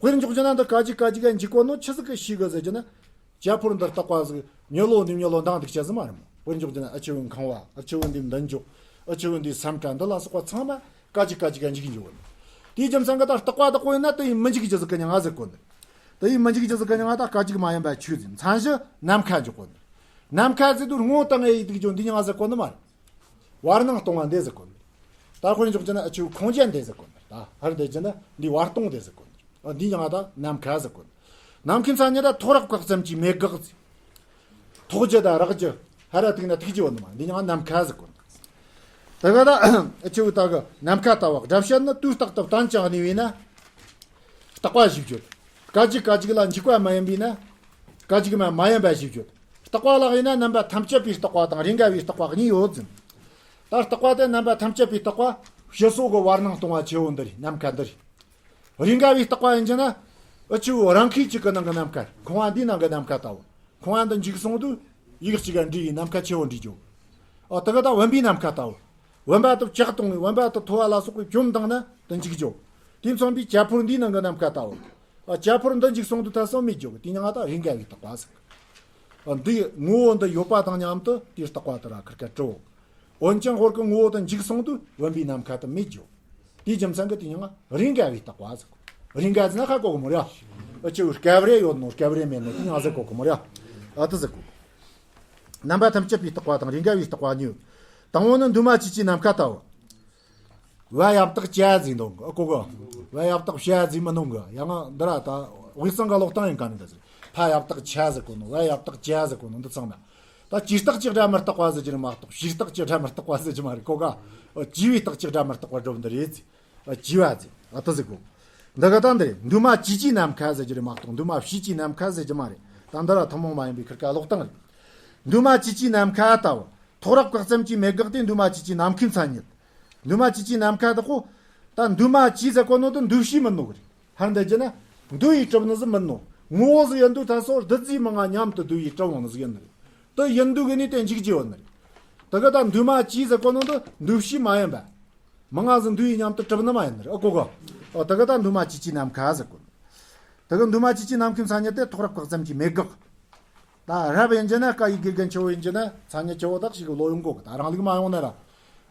རེད། དཔེར་འཇོག་རྒྱུ་ན་འདི་སྐད་ཅིག་སྐད་ཅིག་ག་འཇིག་གོ་ནོ་ཆི་ཟིག་གིས་ཤེས་གི་ཟེར་རྒྱུ་ན། བྱ་ཕོར་འདི་རྟག་པ་ཟིག་མྱི་ལོ་འདི་མྱི་ལོ་འདང་འདུག་ཆ་ཟིག་མ་རེད་མོ། དཔེར་འཇོག་རྒྱུ་ན་ཨ་ཆུ་བོའི་ཁང་བ། ཨ་ཆུ་བོ་འདི་འདི་འཇོག། ཨ་ཆུ་བོ་འདི་སེམས་ཁྲལ་འདི་ལ་སོགས་པ་ཚང་མ་སྐད་ཅིག་སྐད་ཅིག་ག་འཇིག་འགྱོ་གི། དེའི་རྒྱུ་མཚན་གི་ད་རྟག་པ་དག་པོ་ཡིན་ན་དེ་ཡིས་མི་འཇིག་རྒྱུ་ཟིག་གི་མྱིང་ང་ཟེར་གོ་ནི། དེ་ཡིས་མི་འཇིག་རྒྱུ་ཟིག་གི་མྱིང་ང་ད་སྐད་ཅིག་མ་ཡིན་པ་ཆོས་ཟེར། མཚན་གཞི་ནམ་མཁའ་འཇོག་གོ་ནི། ནམ་མཁའ་ཟེར་དུས་ངོ་བོ་དང་ངེས་ཡིན་འདུག་ཅོ་འདི་མྱིང་ང་ཟེར་གོ་ནི་མ་རེད། བར་སྣང་སྟོང་བ་འདི་ཟེར་གོ་ནི། ད་དཔེར་འཇོག་རྒྱུ་ན་ཨ་ཆུ་ཁུངས་སྐྱེལ་འདི་ཟེར་གོ་ནི། ད་ཧར་འདི་རྒྱུ་ན་འདི་བར་སྟོང་འདི་ཟེར་གོ་ནི། ཨ་འདི་མྱིང་ང་ད་ནམ་མཁའ་ཟེར་གོ་ནི། ནམ་མཁའི་མཚན་ཉིད་ད་ཐོགས་རེག་བཀག་ཙམ་གྱི་མེད་དགག་ཟེར། ཐོགས་རྒྱུ་དང་རེག་རྒྱུ། ཧ་ར་ཐུག་ན་ཐུག་རྒྱུ་ཡོད་ནི་མ། འདི་མྱིང་ང་ནམ་མཁའ་ཟེར་གོ་ནི། དེ་ག་ད་ཨ་ཆུ་ད་གི་ནམ་མཁའ་ལྟ་བུ། སྒྲ་བཤད་ནི་དུས་རྟག་ཏུ་བརྟན་ཅིང་གནས་པས་ན། རྟག་པ་ཞེས་བརྗོད། སྐད་ཅིག་སྐད་ཅིག་ལ་འཇིག་པ་མ་ཡིན་པས་ན། སྐད་ཅིག་མ་མ་ཡིན་པ་ཞེས་བརྗོད། རྟག་པ་ལ་དབྱེ་ན་རྣམ་པ་ཐམས་ཅད་པའི་རྟག་པ་དང་རེས་འགའ་བའི་རྟག་པ་གཉིས་ཡོད་ཟེར། ད་རྟག་པ་དེ་རྣམ་པ་ཐམས་ཅད་པའི་རྟག་པ་ཕྱི་སོགས་ཀྱི་བར་སྣང་སྟོང་བ་ཆེ་བོ་འདི་རེད། ནམ་མཁའ་འདི་རེད། རེས་འགའ་བའི་རྟག་པ་ཡིན་རྒྱུ་ན། ཨ་ཆུ་བོ་རང་ཁའི་གཅིག་གི་ནང་གི་ནམ་མཁའ། ཁང་བ་འདིའི་ནང་གི་ནམ་མཁའ་ལྟ་བུ། ཁང་བ་འདི་འཇིག་སོང་དུས་ཡིག་གཅིག་ག་འདྲེས་ཡི་ནམ་མཁའ་ཆེ་བོ་འདྲེས་འགྱོ། ཨ་དེ་ག་ད་བུམ་པའི་ནམ་མཁའ་ལྟ་བུ། བུམ་པ་དེ་ལྕགས་གཏོང་ངེ་བུམ་པ་དེ་མཐོ་བ་ལ་སོགས་པའི་བཅོམ་བཏང་ན་དེ་འཇིག་འགྱོ། དེ་མཚོན་པའི་བྱ་ཕོར་འདིའི་ནང་གི་ནམ་མཁའ་ལྟ་བུ། ཨ་བྱ་ཕོར་འདི་འཇིག་སོང་དུས་ད་སོ་མེད་འགྱོ་གི། དེ་མྱིང་ང་ད་རེས་འགའ་བའི་རྟག་པ་ཟེར། ཨ་འདི་ངོ་བོ་འདི་ཡོད་པ་དང་མཉམ་དུ་དེའི་རྟག་པ་དེ་ར་ཁིར་ཀ་གྲུབ། འོན་ཀྱང་ཧོར་གི་ངོ་བོ་དེ་འཇིག་སོང་དུས་བུམ་པའི་ནམ་མཁའ་དེ་མེད་འགྱོ། དེའི་རྒྱུ་མཚན་གི་དེ་མྱིང་ང་རེས་འགའ་བའི་རྟག་པ་ཟེར་གོ། རེས་འགའ་ཟེར་ན་ཧ་གོ་གི་མོ་ར། ཨ་ཆུ་སྐབས་རེ་ཡོད་ནོ་སྐབས་རེ་མེད་ནོ་དེ་མྱིང་ང་ཟེར་གོ་གི་མོ་ར། ཨ་དེ་ཟེར་གོ། རྣམ་པ་ཐམས་ཅད་པའི་རྟག་པ་དང་རེས་འགའ་བའི་རྟག་པ་གཉིས། དང་པོ་ནི་འདུས་མ་བྱས་ཀྱི་ནམ་མཁའ་ལྟ་བུ། བ་ཡབ་བཏགས་བྱ་ཟེར་འདུག་གོ་གི། བ་ཡབ་བཏགས་བྱ་ཟེར་མི་འདུག་གི། ཡང་ང་འདི་ར་ད་དབུས་གཙང་གི་ཀློག་སྟངས་ཡིན་ག་ནི་འདྲ་ཟེར། ཕ་ཡབ་བཏགས་ཕྱ་ཟེར་གོ་ནོ། བ་ཡབ་བཏགས་བྱ་ཟེར་གོ་ནོ་འདི་ཚང་མ། ད་བྱས་རྟགས་ཀྱི་སྒྲ་མི་རྟག་པ་ཟེར་རྒྱུ་རེད་མ་གཏོགས་བྱས་རྟགས་ཀྱི་སྒྲ་མི་རྟག་པ་ཟེར་རྒྱུ་མ་རེད་གོ་ག། བྱས་པའི་རྟགས་ཀྱི་སྒྲ་མི་རྟག་པ་སྒྲུབ་འདི་རེད་ཟེར། བྱས་པ་ཟེར། ཨ་དེ་ཟེར་གོ། འདི་ག་ད་འདི་རེད། འདུས་མ་བྱས་ཀྱི་ནམ་མཁའ་ཟེར་རྒྱུ་རེད་མ་གཏོགས་འདུས་མ་བྱས་ཀྱི་ནམ་མཁའ་ཟེར་རྒྱུ་མ་རེད། ད་འདི་ར་ཐུན་མོང་མ་ཡིན་པའི་ཁིར་ཀ་ཀློག་སྟངས་རེད། འདུས་མ་བྱས་ཀྱི་ནམ་མཁའ་ལྟ་བུ། ཐོགས་རེག་བཀག་ཙམ་གྱི་མེད་དགག་དེ་འདུས་མ་བྱས་ཀྱི་ནམ་མཁའི་མཚན་ཉིད། འདུས་མ་བྱས་ཀྱི་ནམ་མཁའ་དག་གོ། ད་འདུས་མ་བྱས་ཟེར་གོ་ནོ་དེ་འདུས་བྱས་མིན་ནོ་གི་རེད། ཧར་འདི་རྒྱུ་ན་འདུས་ཡིས་གྲུབ་ནི་ཟིག་མིན་ནོ། ངོ་བོ་ཟིག་ཡིན་དུས་ད་སོ་བདུད་རྩིའི་མིང་ང་མཉམ་དུ་འདུས་ཡིས་གྲུབ་འོང་ནི་ཟིག་ཡིན་ནི་རེད། དེ་ཡིན་དུས་གི་ནི་དེ་འཇིག་རྒྱུ་ཡོད་ནི་རེད། དེ་གི་ད་འདུས་མ་བྱས་ཟེར་གོ་ནོ་དེ་འདུས་བྱས་མ་ཡིན་པ། མིང་ང་ཟིག་འདུས་ཡིས་མཉམ་དུ་གྲུབ་ནི་མ་ཡིན་ནི་རེད། ཨ་གོ་ག། ཨོ་དེ་གི་ད་འདུས་མ་བྱས་ཀྱི་ནམ་མཁའ་ཟེར་གོ་ནི། དེ་གི་འདུས་མ་བྱས་ཀྱི་ནམ་མཁའི་མཚན་ཉིད་དེ་ཐོགས་རེག་བཀག་ཙམ་གྱི་མེད་དགག་ད་རབ་ཡིན་རྒྱུ་ན། སྐད་ཡིག་དགེ་རྒན་ཆེ་བོ་ཡིན་རྒྱུ་ན། མཚན་ཉིད་ཆེ་བོ་དག་ཞིག་བློ་ཡོང་གོ་གི། ད་རང་ལུགས་མ་ཡོང་ན་ར།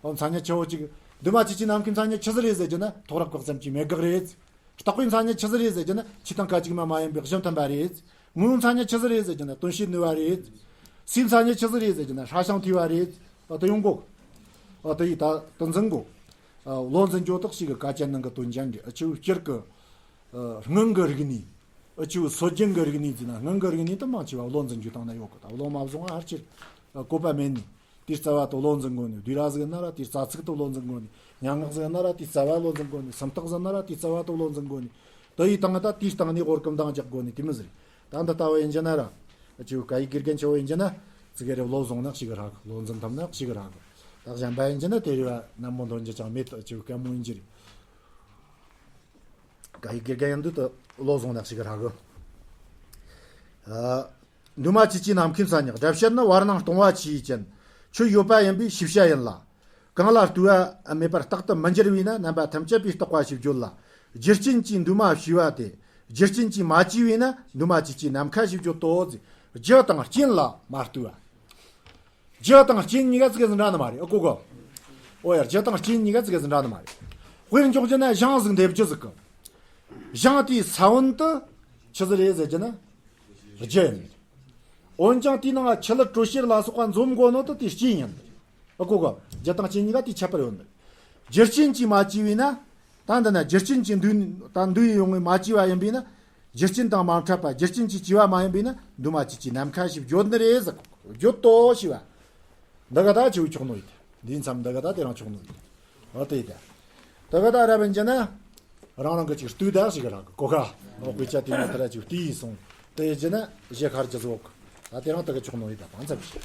འོ། མཚན་ཉིད་ཆེ་བོ་གཅིག་འདུས་མ་བྱས་ཀྱི་ནམ་མཁའི་མཚན་ཉིད་ཆི་ཟིག་རེད་ཟེར་རྒྱུ་ན། ཐོ་རངས་དགག་ཙམ་གྱི་མེད་དགག་རེད། རྟག་པའི་མཚན་ཉིད་ཆི་ཟིག་རེད་ཟེར་རྒྱུ་ན། ཆོས་དང་སྐད་ཅིག་མ་མ་ཡིན་པའི་གཞི་མཐུན་པ་རེད། དངོས་པོའི་མཚན་ཉིད་ཆི་ཟིག་རེད་ཟེར་རྒྱུ་ན། དོན་བྱེད་ནུས་པ་རེད། སའི་མཚན་ཉིད་ཆི་ཟིག་རེད་ཟེར་རྒྱུ་ན། སྲ་ཞིང་མཐོ་བ་རེད། འོ་དེ་ཡོང་གོ། འོ་དེ་ཡིས་ད་དེ་འཛིན་གོ། ཨ། བློ་འཛིན་རྒྱུ་དག་ཞིག་གི་སྐད་ཅིག་ནང་གི་དོན་ཅན་རེད། འུ་ཆོའི་སྤྱིར་གི། ཨ། སྔོན་གི་རིག་གནས། འུ་ཆོའི་སྲོལ་རྒྱུན་གི་རིག་གནས་ཟེར་ན། སྔོན་གི་རིག་གནས་དེ་མང་ཆེ་བ་བློ་འཛིན་རྒྱུའི་སྟེང་ན་ཡོད་གི། ད་བློ་མ་བཟུང་བ་ཕལ་ཆེར་བཀོད་པ་མེད་ནི། དེའི་རྩ་བ་དེ་བློ་འཛིན་དགོས་ནི། བསྡུས་གྲྭ་ཟིག་ཡིན་ན་ར་དེའི་རྩ་ཚིག་དེ་བློ་འཛིན་དགོས་ནི། སྙན་ངག་ཟིག་ཡིན་ན་ར་དེའི་རྩ་བ་བློ་འཛིན་དགོས་ནི། སུམ་རྟགས་ཟིག་ཡིན་ན་ར་དེའི་རྩ་བ་དེ་བློ་འཛིན་དགོས་ནི། དེ་ཡི་སྟེང་ད་དེའི་སྟེང་ནས་ཧོར་གི་འདང་རྒྱག་དགོས་ནི་དེ་མོ་ཟིག་རེད། ད་འདི་ལྟ་བུ་ཡིན་རྒྱུ་ན་ར། འུ་ཆོའི་སྐད་ཡིག་དགེ་རྒན་ཆེ་བོ་ཡིན་རྒྱུ་ན། ཙི་གེ་རེ་བློ་བཟུང་ན་ཞེ་གི་ཧྲ་གི། བློ་འཛིན་ཐུབ་ན་ཞེ་གི་ཧྲ་གི། ད་གཞན་པ་ཡིན་རྒྱུ་ན་དེ་རེ་བ་ནན་མོ་འདོན་རྒྱུ་ཅང་མེད། འུ་ཆོའི་སྐད་མོ་ཡིན་རྒྱུ་རེད། སྐད་ཡིག་དགེ་རྒན་ཡིན་དུས་དེ་བློ་བཟུང་ན་ཞེ་གི་ཧྲ་གི། ཨ། འདུས་མ་བྱས་ཀྱི་ནམ་མཁའི་མཚན་ཉིད། སྒྲ་བཤད་ནི་བར་སྣང་སྟོང་བ་ཆོས་ཅན། ཆོས་ཡོད་པ་ཡིན་པས་ཤེས་བྱ་ཡིན་ལ། གང་ལ་ལྟོས་པ་མེད་པར་རྟག་ཏུ་མི་འགྱུར་བས་ན། རྣམ་པ་ཐམས་ཅད་པས་རྟོགས་པ་ཞེས་བརྗོད་ལ། རྒྱུ་རྐྱེན་གྱིས་འདུས་མ་བྱས་པ་སྟེ། རྒྱུ་རྐྱེན་གྱིས་མ་བྱས་པས་ན། འདུས་མ་བྱས་ཀྱི་ནམ་མཁའ་ཞེས་བརྗོད་དོ། རྒྱུ་དང་རྐྱེན་ལ་མ་ལྟོས་པ། རྒྱུ་དང་རྐྱེན་གཉིས་ཀ་ཙི་གེ་ཟིག་འདྲ་ནི་མ་རེད། ཨ། གོ་གོ། འོ་ཡ། རྒྱུ་དང་རྐྱེན་གཉིས་ཀ་ཙི་གེ་ཟིག་འདྲ་ནི་མ་རེད། དཔེར་འཇོག་རྒྱུ་ན་ཞིང་ཟིག་འདེབས་རྒྱུ་ཟིག་གི། ཞིང་དེའི་ས་བོན་དེ་ཆི་ཟིག་རེད་ཟེར་རྒྱུ་ན། རྒྱུ་ཡིན། འོན་ཀྱང་དེའི་ནང་ཆུ་ལུད་དྲོད་གཤེར་ལ་སོགས་པ་འཛོམས་དགོས་ནོ་དེ་དེའི་རྐྱེན་ཡིན། ཨ། གོ་གོ། རྒྱུ་དང་རྐྱེན་གཉིས་ཀ་དེའི་ཁྱད་པར་ཡོད་ནི། རྒྱུ་རྐྱེན་གྱིས་མ་བྱས་པས་ན། ད་འདི་ན་རྒྱུ་རྐྱེན་གྱིས་འདུས། ད་འདུས་ཡོང་ངེ་མ་བྱས་པ་ཡིན་པས་ན། རྒྱུ་རྐྱེན་དང་མ་འཕྲད་པ། རྒྱུ་རྐྱེན་གྱིས་བྱས་པ་མ་ཡིན་པས་ན། འདུས་མ་བྱས་ཀྱི་ནམ་མཁའ་ཞེས་བརྗོད་ནི་རེད་ཟེར། བརྗོད་དོ་ཞེས་པ། འདི་ག་ད་ཆི་ཆོག་ནོ་ཡིན། འདིའི་མཚམས་འདི་ག་ད་དེ་རང་ཆོག་ནོ་ཡིན། འོ་དེ་ཡིན་ད། འདི་ག་ད་རབ་ཡིན་རྒྱུ་ན། རང་རང་གི་ཅིག་ལྟོས་ད་ཞེ་གི་ཧྲ་གི། གོ་ག། འོ་དཔེ་ཆ་དེ་ནས་དེ་ར་ཅིག་ལྟོས་སོང་། དེ་ཡིན་རྒྱུ་ན་གཞི་ཁར་རྒྱུ་ཟོག། ད་དེ་རང་དེ་ག་ཆོག་ནོ་ཡིན་ད། གང་ཙམ་ཞིག